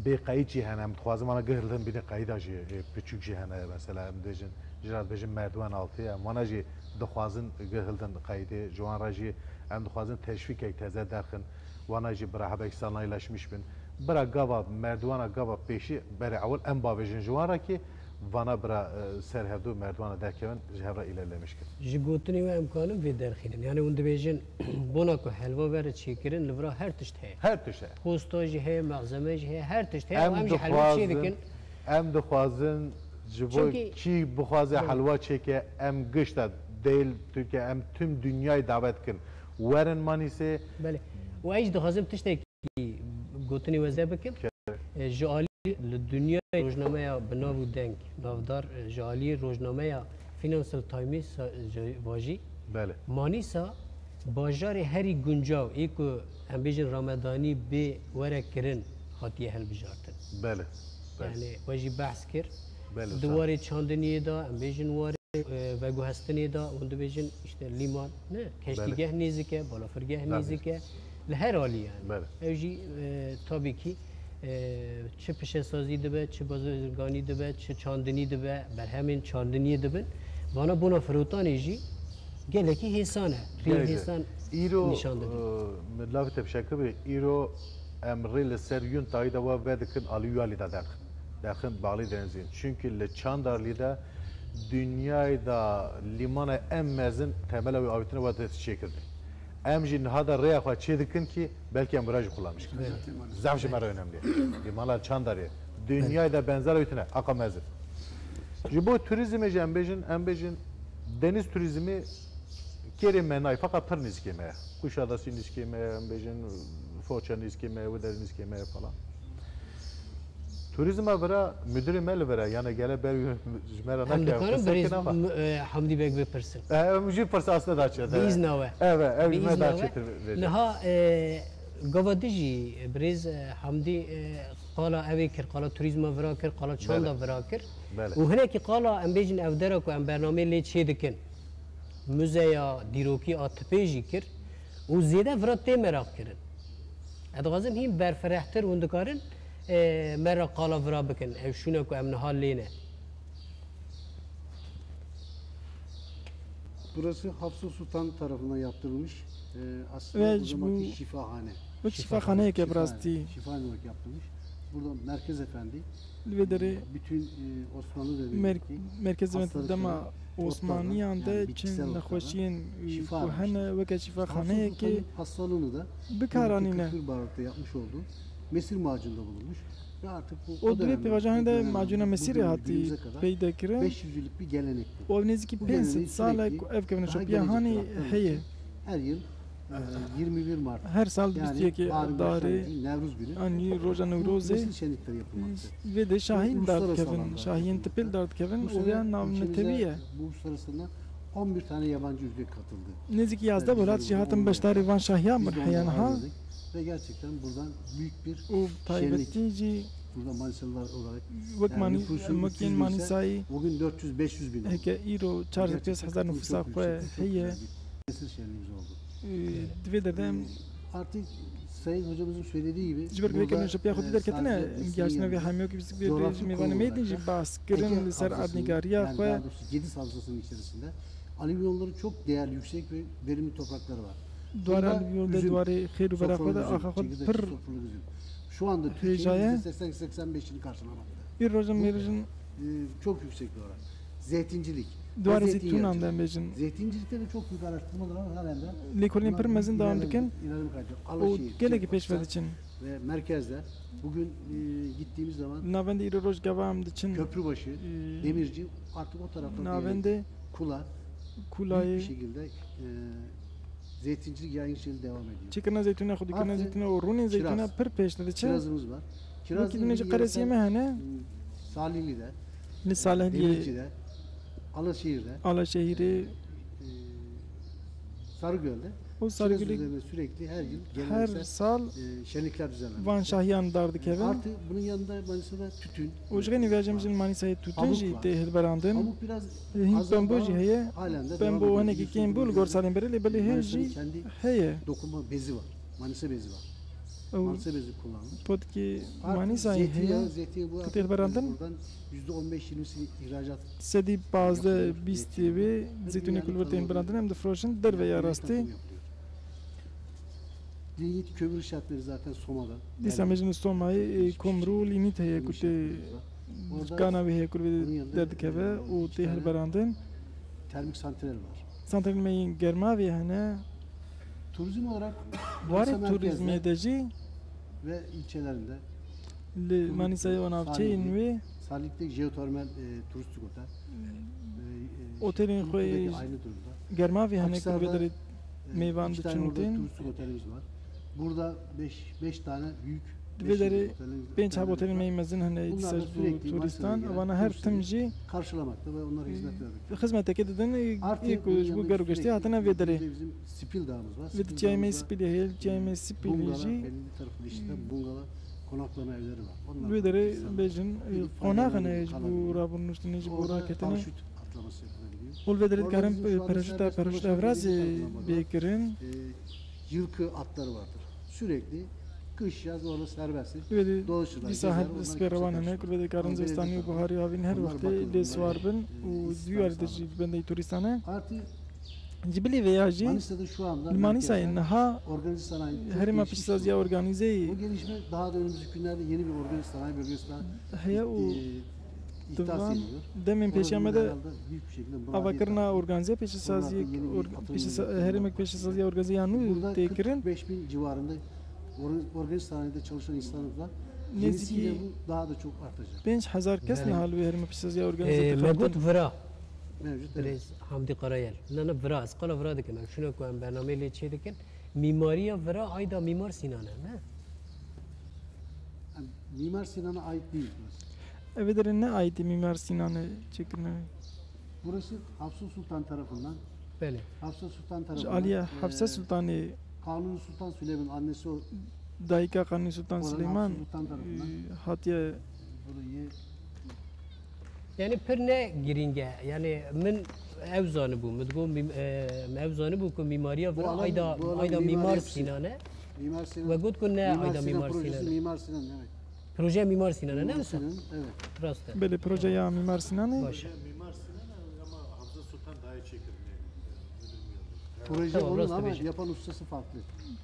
bê qeyîd jî hene, em dixwazin vana gihildin bînî qeyda jî, ê, piçûk jî hene, mesela em dibêjin, ji re dibêjin merdiwan altê, em vana jî dixwazin gihildin qeydê, ji wan re jî em dixwazin teşvîkek teze derxin, vana jî bira hebek sanayileşmiş bin. Bira gava, merdiwana gava pêşî berê ewil em bavêjin ji wan re ki vana bira, e, ser hevdu merdiwana derkevin, ji hev re îlerlemiş kin. Ji gotinê we em kanin vê derxînin. Yani hûn dibêjin, bona ku helva vere çêkirin, li vira her tişt heye. Her tişt heye. Posta jî heye, malzeme jî heye, her tişt heye. Em jî helwa çêdikin. Em dixwazin ji bo kî bixwaze helwa çêke, em gişta değil Türkiye, em tüm dünyayê davet kin. Werin Manîsê. Belê. Û ez jî dixwazim tiştek gotinê we zêde bikim. E, ji alî li dinyayê rojnameya bi nav û deng navdar, e, ji alî rojnameya Financial Times, e, ji vajî. Belê. Manîsa bajarê herî guncaw, ê ku em bêjin ramedanî bê were kirin, hatiye hilbijartin. Belê. Belê. Yani we jî behs kir. Belê, di warê çandiniyê de, em bêjin warê e, veguhestinê de hûn dibêjin, işte, lîman, ne? Keştîgeh nêzik e, balafirgeh nêzik e. Li her alî yani. Belê. Ew jî, e, tabii ki, e, çi pişesazî dibe, çi bazirganî dibe, çi çandinî dibe, berhemên çandiniyê dibin. Vana bona firotanê jî gelekî hêsan e. Rê hêsan nîşan didin. Îro, e, min lavê te bi şekil bê, îro em rê li ser yun tayî de we vedikin alî wî alî de derxin. Derxin Balî Denizîn. Çünkü li Çandarlî de dinyayê de lîmana em mezin temela wî avêtine we dest çêkirdî. Em jî niha de rêya xwe çê dikin ki belkî em vira jî xulamîş kin. Evet. Zaf ji me re önemli ye. Lîmana Çandarlî. Dinyayê de benzer wî tune, aqa mezin. Ji bo turizmê jî em bêjin, em bêjin deniz turizmî kêrê me nayê, feqet pir nîzikê me ye. Kuşadası nîzikê me ye, em bêjin Foça nîzikê me ye, Wider nîzikê me ye falan. Turizma vira, müdürê me li vira, yani gele ber ji me re nake, dikarin birêz, e, Hamdî Beg bipirsin? E, em jî pirsa aslında da çe. Bi îzna we. Evet, ev ji me da çetir. Niha, e, gava dijî birêz, e, Hamdî, e, qala evê kir, qala turizma vira kir, qala çanda vira kir. Belê. Û hinekî qala em bêjin ev dera ku em bernameyê lê çê dikin. Muzeya dîrokî a Tipê jî kir û zêde vira tê meraq kirin. Ez dixwazim hîn berfirehtir hûn dikarin, e, me re qala vira bikin. Ev şûna ku em niha lê ne. Burası Hafsa Sultan tarafından yaptırılmış. E, aslında Ve o zamanki bu şifahane. Wek şîfaxaneyeke bi rastî. Şifahane olarak yaptırılmış. Burada Merkez Efendi, Li vê derê bütün, e, Osmanlı dönemindeki mer-, merkezê me hastalıklara dema Osmaniyan de çi nexweşiyên, e, ku hene weke şîfaxaneyekê bikaranîne. Hafsa Sultan'ın hastalığını da Kırklareli Bahar'da yapmış olduğu mesir macununda bulunmuş. Ve artık bu, o dönemden, pêvajoyê de macûna mesîrê hatî peyda kirin. Beş yüz yıllık bir gelenek bu. Û ev nêzîkî pênc sed sal e ku ev kevneşopiya hanê heye. Her yıl, e, yirmi bir Mart, her sal bîst û yekê Darê, yanî roja Newrozê, vê de şahî li dar dikevin, şahiyên tipê li dar dikevin û vêya navnetewî ye. Nêzîkî yazdeh welat jî hatin beşdarî van şahiyan bin heya niha. Û taybetî jî wek Manî-, wek yên Manîsayî heke îro çar sed pênc hezar nifûsa xwe heye. Ee, di vê derê de em, ee, artık Sayın Hocamızın söylediği gibi, ji ber ku vê kevneşopiya xwe dî derketine, em gihaştine vê hemiyokî bîst mêvanê me din jî behs kirin li ser erdnîgariya xwe. Daha doğrusu Gediz Havzası'nın içerisinde alüvyonları çok değerli, yüksek ve verimli toprakları var. Dwarê alüvyonê de, dwarê xêr û bera xwe de axa xwe pir hêja ye. Şu anda Türkiye'nin yüzde seksen seksen beşini karşılamakta. Îro jî mêrjin, e, çok yüksek bir oran. Zeytincilik ve zeytin yaratıcılığı. Dwarê zeytûnan de em bêjin. Zeytincilikte de çok büyük araştırmalar var. Halen de lêkolînên pir mezin dewam dikin û gelekî pêş ve diçin. Ve merkezde bugün, e, gittiğimiz zaman navendê îro rojgava em diçin, Köprübaşı, e, Demirci, artık o tarafta navendê Kula, Kulayê, büyük bir şekilde, e, zeytincilik yayılışları devam ediyor. Çêkirina zeytûna, xwedîkirina zeytûna û rûnên zeytûna pir pêş diçin. Kirazımız var. Kiraz, wekî din jî qeresiyê me hene. Salihli'de, li Salihliyê, Demirci'de, Alaşehir'de, Alaşehirê, e, Sarıgöl'de û Sarıgöl'ê kiraz üzerine sürekli her yıl geleneksel, e, şenlikler düzenlenmekte. Her sal van şahiyan dar dikevin. Artı bunun yanında Manisa'da tütün üretimi var. Û ji xênî vêya jî em jî li Manisayê tûtin jî tê hilberandin. Pamuk var. Pamuk biraz azaldı ama halen de devam ediyor. Hîn pembo hinekî kêm bû li gor salên berê, lê belê hê jî heye. Yüz yıl boyunca Manisa'nın kendi dokuma bezi var. Manisa bezi var. Ew potikî Manîsayê heye, ku tê hilberandin. Sedî pazdeh bîstê wê zeytûnê ku li vir tên birandin, em difroşin derve ya rastî. Lignit kömür işletmeleri zaten Soma'da. Dîsa em bêjin li Somayê, e, komrû lîgnît heye ku tê, dikana wê heye ku li vê derdikeve û tê hilberandin. Termik santral var. Santralên me yên germavê hene. Turizm olarak Manisa merkezde ve ilçelerinde. Warê turîzmê de jî li Manîsayê û navçeyên wê, Salihli'de jeotermal, e, turistik otel. E, e, otelên xwe yê germavê hene ku li vê derê mêvan diçin û tên. Akhisar'da, e, iki tane orada turistik otelimiz var. Burada beş, beş tane büyük, di vê derê pênc heb otelên me yê mezin hene, dîsa ji bo turîstan. Ewana her tim jî karşılamakta ve onlara hizmet vermekte. Xizmeteke didin, ê ku ji bo ger û giştî hatine vê derê. Artı bunun yanında sürekli bizim Spil Dağımız var. Vê de çiyayê me yê Spilê heye, çiyayê me yê Spilê jî bungala, belli bir tarafında işte bungala konaklama evleri var. Li vê derê bêjin, e, qonax hene ji bo rabûn nuştinê, ji bo raketinê. Orada paraşüt atlaması yapılabiliyor. Û li vê derê dikarin, e, paraşûta, paraşûta evrazê bê kirin. Yılkı atları vardır. Sürekli kış, yaz orada serbesttir. Dolaşırlar, gezerler, onları kimse karıştırmaz. Li vê de dîsa her spêrewan hene, ku li vê de dikarin zivistanî û buharî havîn her wextê lê siwar bin û di wî warî de jî li bendê turîstan e. Ji bilî vêya jî li Manîsayê niha herêma pêşesaziya organîzeyî heye û di van demên pêşiya me de avakirina organîzeya pêşesaziyê, pêşesa-, herêmek pêşesaziya organîzeyî ya nû tê kirin. Nêzîkî pênc hezar kes niha li wê herêma pêşesaziya organîzeyî dixebitin. Me got vira. Birêz Hamdî Karayel. Na, na, vira, ez qala vira dikim. Ev şûna ku em bernameyê lê çêdikin. Mîmariya vira ayda Mîmar Sînan e, ne? Mimar Sinan'a ait değil burası. Ev ê derê ne aîdî Mîmar Sînan e çêkirine. Burası Hafsa Sultan tarafından. Belê. Hafsa Sultan tarafından, e, Ji aliyê Hafsa Sultanê, Kanuni Sultan Süleyman annesi o. Dayika Kanuni Sultan Süleyman, e, hatiye. Yani pir ne girîng e. Yani min ew zanibû, min digot mîm-, e, ew zanibû ku mîmariya vira ayda, ayda Mîmar Sînan e. Mimar Sinan. We got ku ne Mimar ayda Sinan Mimar projesi Sinan e. Mimar Sinan, evet. Projeya Mimar Sinan e, ne Mimar wisa? Sinan, evet. Rast e. Belê, projeya Mimar Sinanê. Baş e. Mimar Sinan ama Hamza Sultan daha iyi çekilmeye. Proje Tamam, onun rast ama dibêjî. Yapan ustası farklı.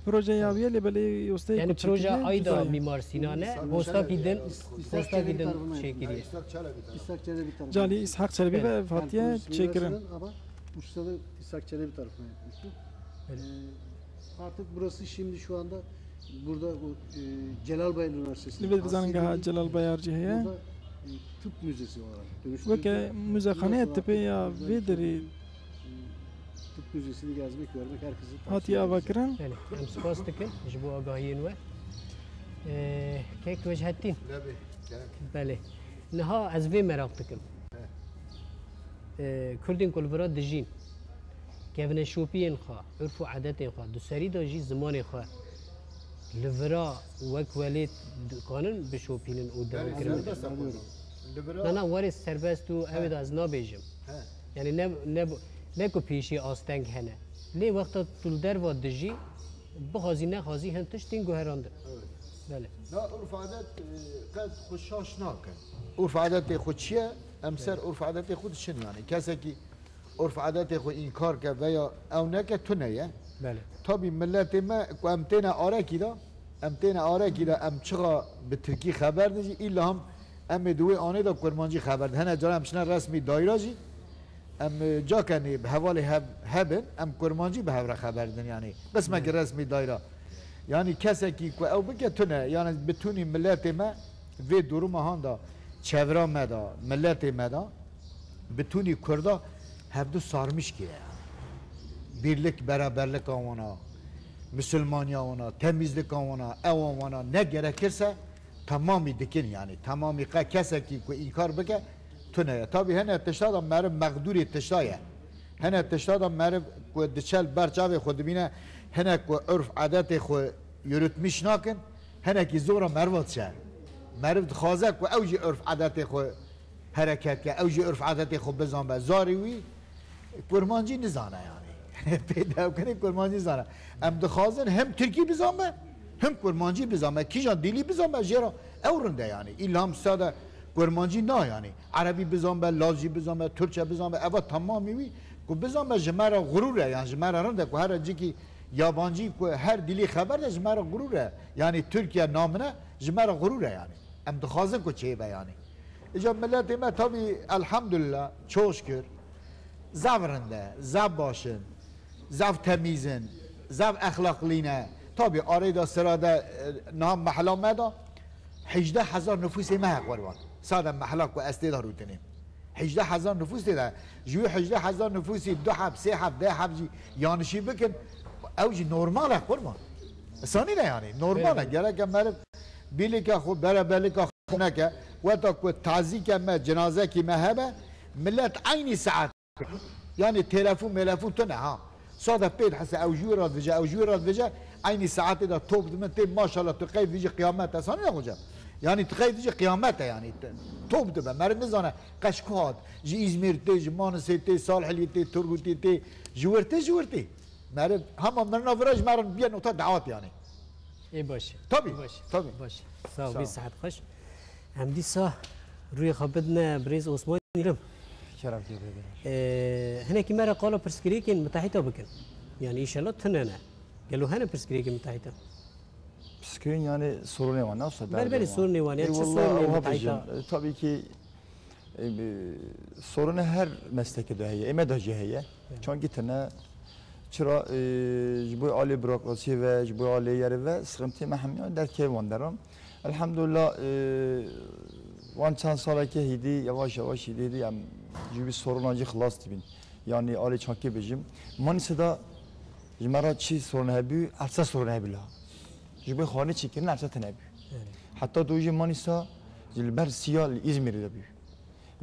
Projeya wî ye lê belê ustayê Yani ku çêkiriye proje ayda cuda ye. Mimar Sinan e, hosta ki din, İshak hosta ki Çelebi din tarafından şey yapıldı. kiriye. İshak Çelebi tarafından. İshak Çelebi tarafından. Calî Îshak Çelebî ve Evet. hatiye Yani projesi Mimar çêkirin. Sinan ama ustası İshak Çelebi tarafından yapmıştı. Öyle. Ee, artık burası şimdi şu anda burada bu e, Celal Bayar Üniversitesi'nin Li vê dizanin aslında geha Celal Bayar jî heye. Burada e, tıp müzesi olarak dönüştürüldü. Weke muzexaneye tipê ya vê derê Tıp müzesini gezmek, görmek herkese tavsiye hatiye ederiz. ava kirin. Belê, em spas dikin ji bo agahiyên we. Ee, kek Wechettin. Lebê, gerek. Belê. Niha ez vê meraq dikim. Ee, Kurdên ku li vira dijîn, kevneşopiyên xwe, urf û edetên xwe, di serî de jî zimanê xwe li vira wek welêt dikanin bişopînin û devam Yani kirin. serbest yapalım. Li vira- Na, na, werê serbest û ew ê de ez nabêjim. He. Yani ne, ne, ne ku pêşî asteng hene. Lê wexta tu li derva dijî, bixwazî nexwazî hin tişt tên guherandin. Evet. Belê. Na urf adet e, qet xwe şaş nakin. Urf adetê xwe çi ye? Em ser urf adetê xwe diçin yani. Kesekî urf adetê xwe înkar ke veya ew neke tune ye. Belê. Tabî miletê me ku em têne arekî de, em têne arekî de em çixa bi tirkî xeber din jî îlla him em ê di wê anê de kurmancî xeber din. Hene cara em çine resmî dayra jî em e, cakenê bi hevalê hev hebin em kurmancî bi hev re xeber din yani. Qismekî resmî dayra. Yani kesekî ku ew bike tune yani bi tunî miletê me vê duruma handa çevra me de, miletê me de bi tunî Kurda hevdu sarmiş kiriye. Birlik, beraberlika wana, misilmaniya wana, temîzlika wana, ewan wana ne gerekirse temamî dikin yani. Temamî qe kesekî ku înkar bike tune ye. Tabî hene tişta da meriv mexdûrê tişta ye. Hene tişta da meriv ku diçe li ber çavê xwe dibîne hene ku urf adetê xwe yürütmîş nakin, henekî zora meriva diçe. Meriv dixwaze ku ew jî urf adetê xwe hereket ke, ew jî urf adetê xwe bizanbe. Zarî wî kurmancî nizane yani. Pêdewkinê kurmancî nizane. Em dixwazin hem tirkî bizanbe, hem kurmancî bizanbe. Kîjan dîlî bizanbe jê re ew rind e yani. Îlla him sade kurmancî na yani. Erebî bizanbe, laz jî bizanbe, tirkçe bizanbe. Eva temamî wî ku bizanbe ji me re xurûr e yani. Ji me re rind e ku here cikî yabancî ku her dîlî xeber de ji me re xurûr e. Yani Tirkiye namine ji me re xurûr e yani. Em dixwazin ku çêbe yani. Îca miletê me tabî elhamdulillah, çok şükür, zaf rind e, zaf baş in, zaf temîz in, zaf exlaqlî ne. Tabî arê de sira de e, niha mehla me de hejdeh hezar nifûsê me heye qurban. Sade mehla ku ez tê de rûtinêm. Hejdeh hezar nifûs tê de. Ji wî hejdeh hezar nifûsî du heb, sê heb, deh heb jî yanişî bikin. Ew jî normal e qurban. Sanî ne yani. Normal e. Gerek e meriv bîlike xwe, bereberlika xwe neke. Weta ku tazîke me, cinazekî me hebe, millet eynî saet. Yani telefon melefon tune ha. Sade pê dihese ew ji wî re dibêje, ew ji wî re dibêje, eynî saetê de top dibin tê, maşallah tu qey dibêjî qiyamet e. Sanî ne hocam? Yani tu qey dibêjî qiyamet e yani. Top dibe. Meriv nizane qeş ku hat. Ji Îzmîr tê, ji Manisê tê, Salhilî tê, Turgutî tê, ji wir tê, ji wir tê. Meriv hema mirina vira ji me re biye nota dawet yani. Ê baş. Tabii, Ê baş. tabii. Baş. Sağ ol. Sağ Bir ol. saat xweş. Em dîsa rûyê xwe bidine birêz Osman Îlim. Şeref diye bebere. Ee, hinekî me re qala pirsgirêkên mitehîta bikin. Yani inşallah tune ne. Gelo hene pirsgirêkên mitehîta? Piskirîn yani sorunê wan nasıl? Belê, belê, sorunê wan ya, çi sorunê mitehîta? Tabii ki e, e, sorunê her meslekê de heye, ê me de jî heye. Çankî tine, çira e, ji bo alê bürokrasiyê ve, ji bo alê yerê ve sıkıntı me hemiya derkeve wan deran. Elhamdülillah e, wan çend saleke hîdî, yavaş yavaş hîdî hîdî em ji vî soruna jî xilas dibin. Yani alê çankî bêjim. Manîsê de ji me re çi sorun hebû, erse sorun hebû la. Ji bo xwarinê çêkirin erse tine bû. Heta do jî Manîsa ji li ber siya li Îzmîrê de bû.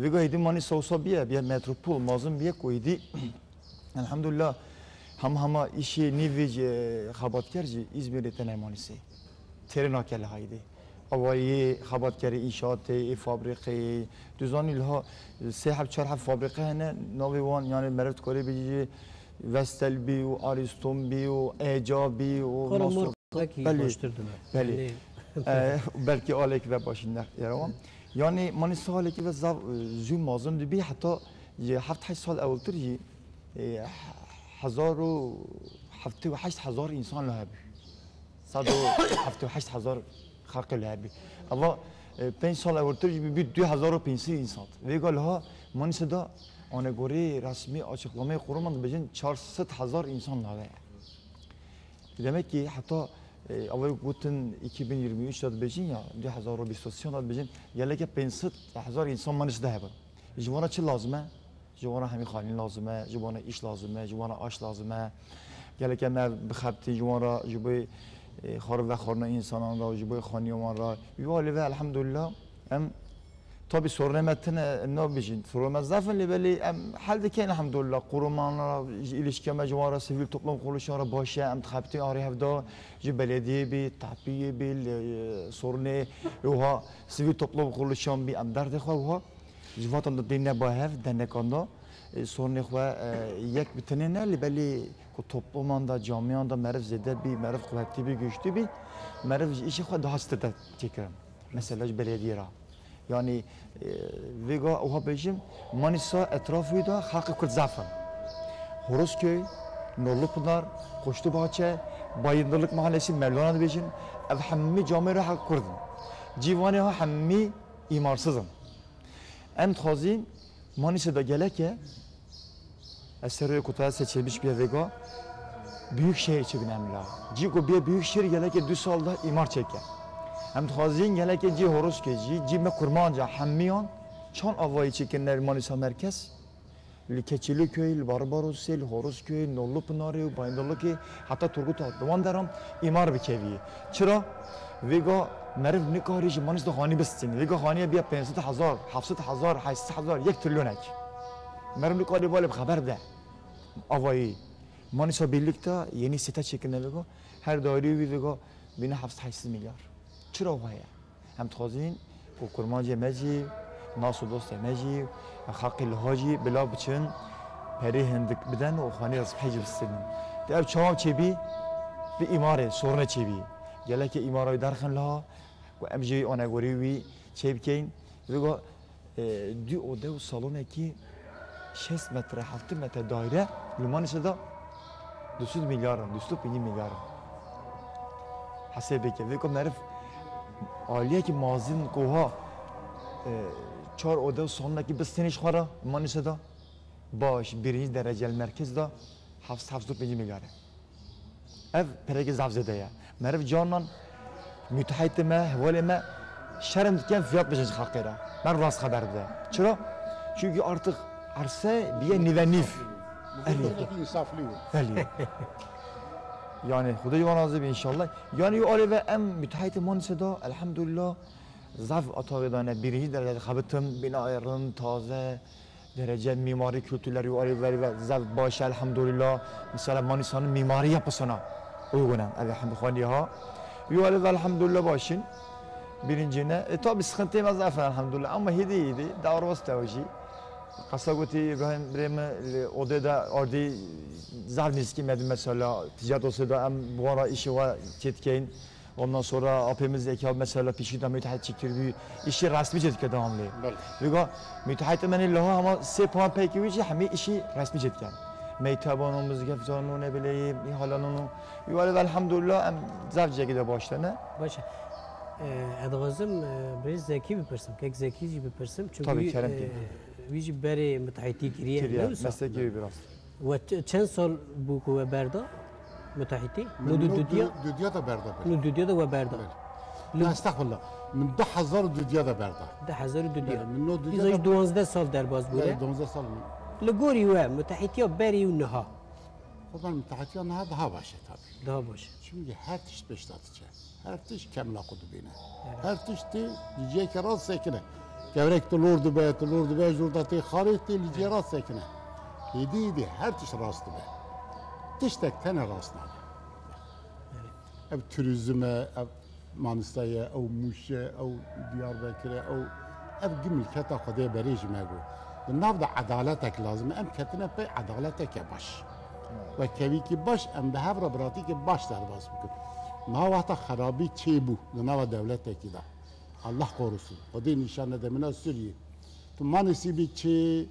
Vêga hêdî Manîsa wisa bîye, bîye metropol, mazin bîye ku hêdî elhamdulillah hema hema îşê nîvê jî xebatker jî Îzmîrê tene Manîsê. Têrê nake li haydê. Awayê xebatkerê înşaatê, ê fabrîqeyê. Tu zanî liha sê heb çar heb fabrîqe hene, navê wan yani meriv dikarê bêjî Vestel bî û Alstom bî û Eca bî û Xora Masto mor Wekî Belê. Baştir dime. Belê. Yanî Eh, belkî alekî ve başî ne yarawan. Yanî Manîsa alekî ve zav, e, zû mazin dibî, heta ji heft heşt sal ewiltir jî, e, hezar û heftê û heşt hezar însan li hebû. Sed û heftê û heşt hezar xelqê li hebû. Eva, e, pênc sal ewiltir jî bî du hezar û pênc sed însan. Vêga liha Manîsa de anegorê resmî açıklamayê quruman dibêjin çar sed hezar însan li heve ye. Demek ki heta, e, ew gotin iki bin yirmi üç de dibêjin ya, du hezar û bîst û sê de dibêjin, geleke pênc sed hezar însan Manîsa de hebin. Ji wan re çi lazim e? Ji wan re hemî xanî lazim e, ji wan re îş lazim e, ji wan re aş lazim e. Geleke me bixebitî ji wan re, ji bo, e, xwarin vexwarina însanan re, ji bo xaniya wan re. Wî alî ve elhamdulillah em Tabii sorunê me tine nabêjin. Sorunê me zaf in, lê belê em hel dikin elhamdulillah. Kurumana, ji îlişkiya me ji wan re, sivîl toplum kuruluşan re baş e. Em dixebitîn arê hevda ji belediyê bî, tapiyê bî, lê, e, sorunê wiha sivîl toplum kuruluşan bî, em derdê xwe wiha. Ji vatan de têne ba hev, dernekan de, e, sorunê xwe, e, yek bi tinê ne, lê belê ku topluman de, camiyan de meriv zêde bî, meriv quwetî bî, güçlü bî, meriv ji îşê xwe daha çitir de çêkirin. Mesela ji belediyê re. Yanî, e, vêga wiha bêjim, Manîsa etrafî de xelqê Kurd zaf in. Horozköy, Nurlupınar, Koştubaçe, Bayındırlık Mahallesi, Mevlana dibêjin, ev hemî camê re xelqê Kurd in. Cîvanê ha hemî îmarsiz in. Em dixwazîn Manîsa de geleke Ez serê ku te seçilmiş bîye vêga, büyük şehir çi bîne em la. Cî ku bîye büyük şehir gelekê du sal de îmar çêke. Em dixwazîn gelekê cî Horozkê jî, cî me Kurmanca hemiyan çan avayî çêkirine li Manîsa merkez, li Keçîliköy, li Barbarosê, li Horozköy, Nollu Pinarê û Bayındırlıkê, heta Turgut Altınvan deran îmar bikevî. Çira? Vêga meriv nikarî ji Manîs de xanî bistînî. Vêga xaniye bîye pênc sed hezar, heft sed hezar, heşt sed hezar, yek trilyonek. Meriv nikarî balê bi xeber de. Avayî. Manîsa Birlikte yeni site çekine vêga. Her dairê wî vêga bîne heft sed heşt sed milyar. Çira wiha ye? Em dixwazin ku kurmancê me jî, nas û dostê me jî, xelqê liha jî bila biçin, perê hindik biden û xanî rizqê jî bistînin. Di ev çawa çêbî? Bi îmarê, sorunê çêbî. Gelekê îmara wî derxin liha, ku em jî anegorî wî çêbikeyn. Vêga, e, du ode û salonekî şêst metre, heftê metre daire li Manîsa de du sed milyar in, du sed û pêncî milyar in. Hesêbê ke. Vêga meriv aliyekî mazin ku ha, e, çar ode û salonekî bistênî ji xwe re Manîsa de. Baş, birinci derece li merkez de heft sed, heft sed û pêncî milyar e. Ev pereke zaf zêde ye. Meriv canan müteahhitê me, hevalê me şerm dikin fiyat bêjin ji xelkê re. Meriv rast xeber bide. Çira? Çünkü artık erse biye nîve nîv. Belê. Belê. Yani Xwedê ji wan razî be inşallah. Yani yo alê ve em müteahhitê Manîsê de elhamdülillah zaf ataxê dane. Birinci derece xebitim, binayê rind, taze. Derece mimari kültürleri ve ve zaf baş elhamdülillah. Mesela Manisa'nın mimari yapısına uygun. Ev hem xwaniye ha. Yo ev elhamdülillah başin. Birincine. E, tabi sıkıntı yemez zaten elhamdülillah. Ama hedi hedi. Davros tevji. Qasa goti İbrahim Bremi odeda ordi zaf nizki medi mesela. Ticaret olsa da em bu ara işi var çetkeyin. Ondan sonra apêmiz eki abi mesela pişi de müteahhit çekir bir işi resmi çetke devamlı. Belê. Vega müteahhit emeni laha ama se puan peki wici hemi işi resmi çetken. Meytabanımız, geftanı, ne bileyim, ihalalanı. Yuvarlı ve elhamdülillah em zaf cegide başlana. Baş e. Ez dixwazim, e, birêz Zekî bipirsim, kek Zekî jî bipirsim. Çünkü Tabii, kerem e, ki. Wî jî berê müteahhitî kiriye. Kiriye, ne wisa? Meslekî wî biraz. We ç-, çend sal bû ku we berda? Müteahhitî? Min Nû du nû dudiya? du-, dudiya da berda ber. Nû dudiya da we berda? Ber. Nû- Ya estexfirullah. Min du hezar û dudiya da berda. Du hezar û dudiya. Ber, min nû dudiya Îza da jî duwazdeh sal derbas bû. Ber, re. Duwazdeh sal min. Li gorî we müteahhitiya berî û niha? Xwe ben müteahhitiya niha daha baş e tabii. Daha baş e. Çünkü her tişt pêş de diçe. Her tişt kemla xwe dibîne. Evet. Her tişt tê li cihekî rast sekine. Kevrek tu lor dibe, tu lor dibe, jor da tê xarê tê li cihê rast sekine. Hêdî hêdî her tişt rast dibe. Tiştek tene rast nabe. Evet. Ev turizm e, ev Manisa ye, ew Mûş e, ew Diyarbekir e, ew, ev gi milketa Xwedê berê ji me bû. Di nav de edaletek lazim e. Em ketine pey edaleteke baş. Evet. We kevîkî baş, em bi hev re biratîkê baş derbas bikin. Niha wexta xerabî çêbû di nava dewletekî de. Allah korusun. Xwedê nîşan nede mina Sûriyê. Tu Manîsî bî çê,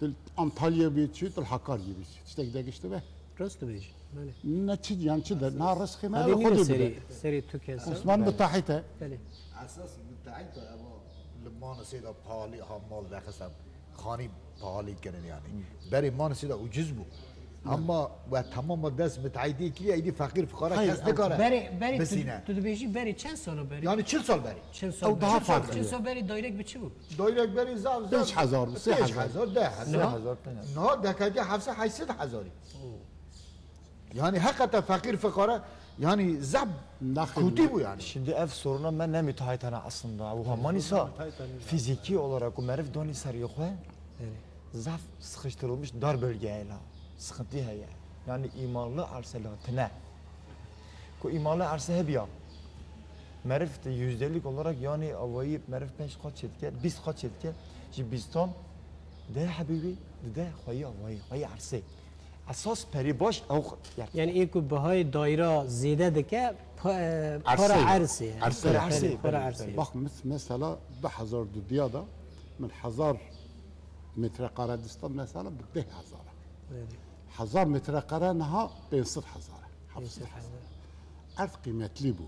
tu Antalya bî çê, tu Hakkari'ye bî çê. Tiştek de gişti be. Rast dibêjî. Belê. Ne çi yan çi de, na rizqê me Hadi ev nîne Xwedê serê, bide. Serê tu kes. Osman Belê. Bitahî te. Belê. Esas müteahhit ama li Manasê de pahalî ha mal vexistan. Xanî pahalî kirin yani. Berê Manasê de ucuz bû. Ama we tamama dest müteahhitî kiriye, îdî feqîr fuqara Hayır, kes ew nikare Berê, berê tu, bisîne. Tu dibêjî berê çend sala berê? Yani çil sal berê. Çil sal Ew berê. daha Çil sal farklı. Çil sal berê dayrek bi çi bû? Dayrek berê zaf zaf. Pênc hezar bû, sê hezar. Pênc hezar, deh hezar. Niha? Niha dekeke heft sed heyt sed hezarî. Yani hakikaten fakir fukara yani zab Naxir. Kutî bû yani. Şimdi ev soruna me ne müteahhit hene aslında. Ew ha Manîsa fiziki olarak û meriv donî ser xwe zaf sıkıştırılmış dar bölgeye la. Sıkıntı heye. Yani imarlı arse la tine. Ku imarlı arse hebiya. Meriv de yüzdelik olarak yani avayı meriv beş kaç etke, biz kaç etke, ji bistan de hebibi de xwayı avayı, xwayı arse. Esas perî baş ew xwe, yani Yani ê ku bihayê daîra zêde dike, pa-, e, Ersê para ye. Ersê ye. Ersê ye. Belê, Ersê, para belê, ersê ye. belê. Bak mes-, mesela du hezar dudiya da min hezar metrekare dista mesela bi deh hezar e. Belê. Hezar metrekare niha pênc sed hezar e. Heft sed hezar. Pênc sed hezar. Erd qîmetlî bû.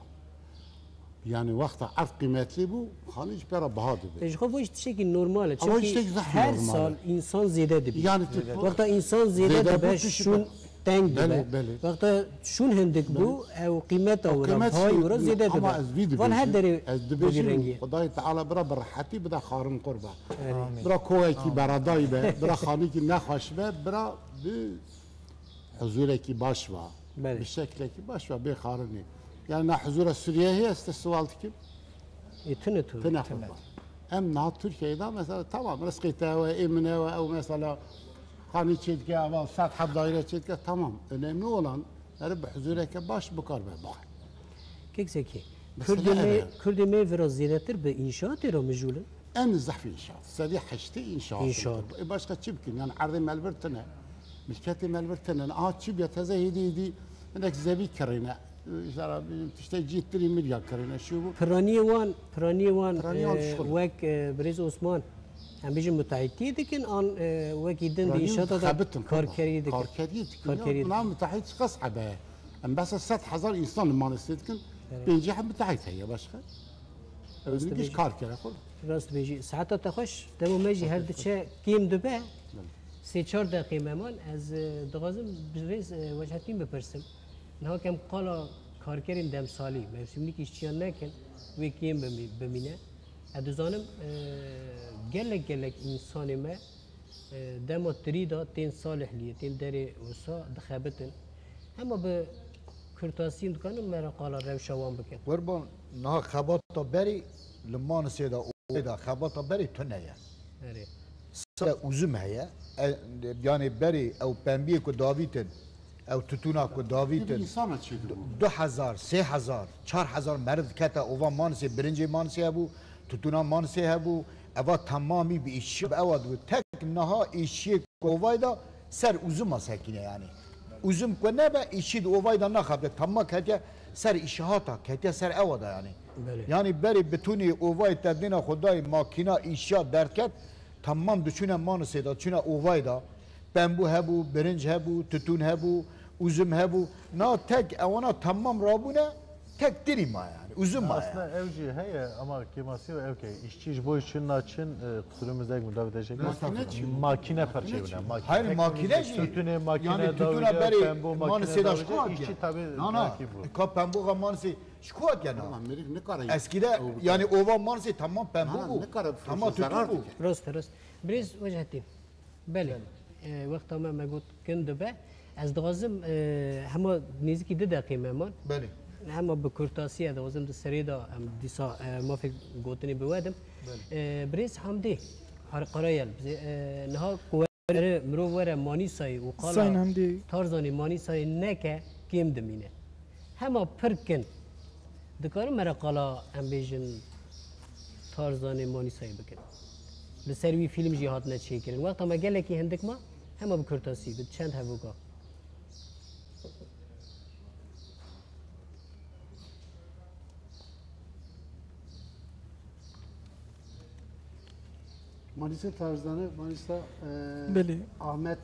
Yani wexta erd qîmetlî bû, xanî ji pê re biha dibe. E, ji xwe bo ji tiştekî normal e. Ama Çimkî tiştekî zehf her normal e. sal însan zêde dibî. Yani tu Wexta însan zêde Zêde dibe, bû, tu şûn şi- teng dibe. Belê, belê. Wexta şûn hindik bû, ew qîmeta Ew wira, qîmet bihayê şûn, wira zêde ama dibe. ez vî Van her dibêjim, derê ez bi vî dibêjim, rengî. Xwedayê Teala bira bi rehetî bide xarin qurba. Erê. Amîn. Bira kovekî beredayî be, bira xanîkî nexweş be, bira bi huzûrekî baş va. Belê. Bi şeklekî baş va bê xarinê. Yani na huzûra Sûriye heye, ez te sual dikim. E, tune tu. Tune Tune. Xwe. Em niha Tirkiyeyê de mesela tamam rizqê te ew e, ê min ew e, ew mesela xanî çêdike, ev sed heb daire çêdike, tamam. Önemli olan ere bi huzûreke baş bikar be. Bak. Kek Zekî, Mesela Kurdê me, ev e. Kurdê me vira zêdetir bi înşaatê re mijûl in? En zehf înşaat. Serî heştê înşaat. Înşaat. E, başka çi bikin? Yani erdê me li vir tine. Milketê me li vir tine. Aha çi biya teze hêdî hêdî hinek zevî kirîne. Mesela tiştê cî tirî mirya kirîne. Şu bu. Piraniyê wan, piraniyê wan, Piraniyê wan e, şixul. Wek, e, Birêz Osman, em bêjin müteahhitiyê dikin, an, e, wekî din di Piraniyê înşaata da xebitin, karkeriyê dikin. Karkeriyê dikin. Karkeriyê Ya, buna dikin. Müteahhit çiqas hebe. Em besa sed hezar însan li Manasê dikin. Evet. Pêncî heb müteahhit heye başka. Ew Rast dibêjî. Kar kere xwe. Rast dibêjî. Saeta te xweş. Dema me jî her diçe kêm dibe. Belê. Sê çar deqê me man. Ez, e, dixwazim birêz, e, Wechetîn bipirsim. Niha kem qala karkerên demsalî, mewsîmlik îşçiyan nekin, wê kêm bimî-, bimîne. Ez dizanim, e, gelek gelek însanê me, e, dema tirî de tên Salihliyê, tên derê wisa dixebitin. Hema bi kurtasî dikanin me re qala rewşa wan bikin. Qurban, niha xebata berî li Manasê de, Ovê de xebata berî tune ye. Erê. Sade uzum heye. E, yani berî ew pembiyê ku davîtin, ew tutûna ku davîtin, Ev însana çêdibû. Du hezar, sê hezar, çar hezar meriv kete ova Manasê, birincê Manasê hebû, tutûna Manasê hebû. Eva temamî bi îşçiya bi ewa dibû. Tek niha îşçiyê ku ovayê de ser uzuma sekîne yani. Uzum ku nebe, îşçî di ovayê de naxebite. Temma ketiye ser îşahata, ketiye ser ewa de yani. Belê. Yani berê bitûnê ovayê te dêna xwe dayê makîna îşiya derket, temam diçûne Manasê de, çûne ovayê de. Pembû hebû, birinc hebû, tutûn hebû, uzum hebû. Na tek ewana temam rabûne, tek tirî ma yani, uzum ma yani. Aslında ew jî heye ama kêmasî ve ew ke îşçî ji bo çin naçin, e, kusurumuz ek müdahale edecek. Makine çi? Makine parçayı bile. Makine çi? Hayır, makine jî. Sütüne makine Yani tutuna davide, berê pembo makine Manasê de davide, şkua işçi diye. Tabii Na, na. Rakip bu. Ka pembo ga Manasê Ji ku hatiye na? Ama meriv nikare Eskide ew bike. Yani ova Manasê temam pembo Na, bû. Nikare Temam bifroşe, tutû zarar bû. Dike. Rast, rast. Birêz Wechetîn. Belê. Belê. E, wexta me, me got kin dibe. Ez dixwazim, e, hema nêzîkî du deqê me man. Belê. Hema bi kurtasî ez dixwazim di serê de em dîsa, e, mafê gotinê bi we dim. Belê. E, Birêz Hamdê Har-, Karayel, e, niha ku Were, mirov were Manîsayê û qala Sayın Hamdi. Tarzanê Manîsayê neke kêm dimîne. Hema pir kin. Dikarin me re qala em bêjin Tarzanê Manîsayê bikin. Li ser wî fîlm jî hatine çêkirin. Wexta me gelekî hindik ma, hema bi kurtasî, bi çend hevoka. Manisa Tarzanı, Manisa e, Belê. Ahmet,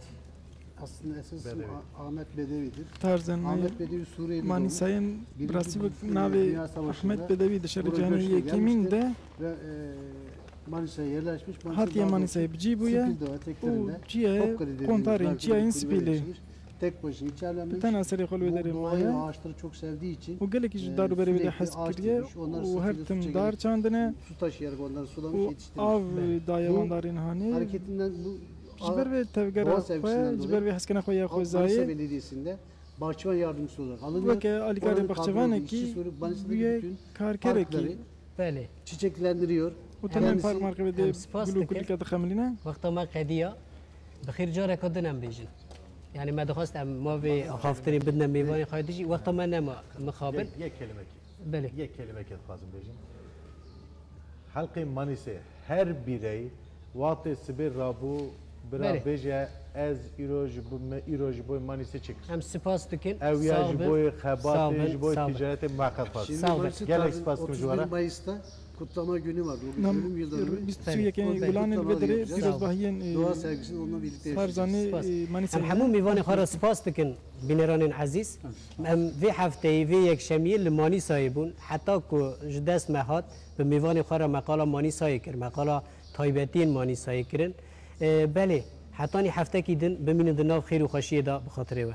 aslında esas ismi Bedevi. Ah- Ahmet Bedevi'dir. Tarzan Ahmet Bedevi Suriyeli Manîsayên doğumlu. bi rastî Birinci wek Dünya navê Savaşı'nda Ahmet Bedevi di şerê burada cihanê göçle yekemîn gelmiştir. de Ve e, Manisa'ya yerleşmiş. Manisa hatiye daha Manîsayê doğrusu bi cî bûye Sipil Dağı eteklerinde û ciyê Topkale'de kontarên yıllarca çiyayên bir kulübe Sipîlê. Yaşamış. Tek başına içerlenmiş. Bi tena serê xwe li wê Bu derê doğayı ve maye ağaçları çok sevdiği için û gelekî ji e, dar û berê wê de sürekli hez ağaç kiriye dikmiş. Onları û sıfır her su tim çekerek dar çandine su taşıyarak onları sulamış, û yetiştirmiş. av daye Bu wan darên hanê. Hareketinden bu Ji ber vê tevgera doğa xwe, sevgisinden ji ber dolayı vê heskerina xwe ya Halk Manisa xwezayê, Belediyesi'nde bahçıvan yardımcısı olarak alınıyor. weke alîkarê Oranın kadrolama baxçevanekî işçisi olarak Manisa'daki bûye bütün karkerekî parkları Belê. çiçeklendiriyor. û tenê Em- park markê vê em spas dê gul û dikin. kulîka dixemilîne. Wexta me qediya, bi xêr careka din em bêjin. Yani me dixwast em ma vê haftinê bidine mêvanê xwe dijî. Wexta me nema mixabin. Yek, yek kelimekî. Belê. Yek kelimekî dixwazim bêjim. Helqê Manîsê her bîrey wextê sibê rabû bira Belê. Bêje ez îro ji bo me îro ji bo Manîsê çi kir. Em spas dikin. Ew ya Sağ ji bin. bo Sağ xebatê, bin, ji bo sağ bin. ticaretê me qet xwest. Şimdi Sağ ol. Manisa Gelek Tarzan spas dikim ji we re. otuz bir Mayıs'ta kutlama günü vardı. O gün Nam ölüm yıl dönümü. bîst û yekê Gulanê li vê derê Yapacağız. pîrozbahiyên e, Sağ ol. Doğa sevgisini onunla birlikte yaşayacağız. Tarzanê Spas. e, Em Manîsayê hemû ne? mêvanê xwe re spas dikin bîneranên ezîz. Em vê hefteyê, vê yekşemiyê li Manîsayê bûn. Heta ku ji dest me hat, bi mêvanê xwe re me qala Manîsayê kir, me qala taybetiyên Manîsayê kirin. E, belê, hetanî heftekî din bimînin di nav xêr û xweşiyê de bi xatirê we.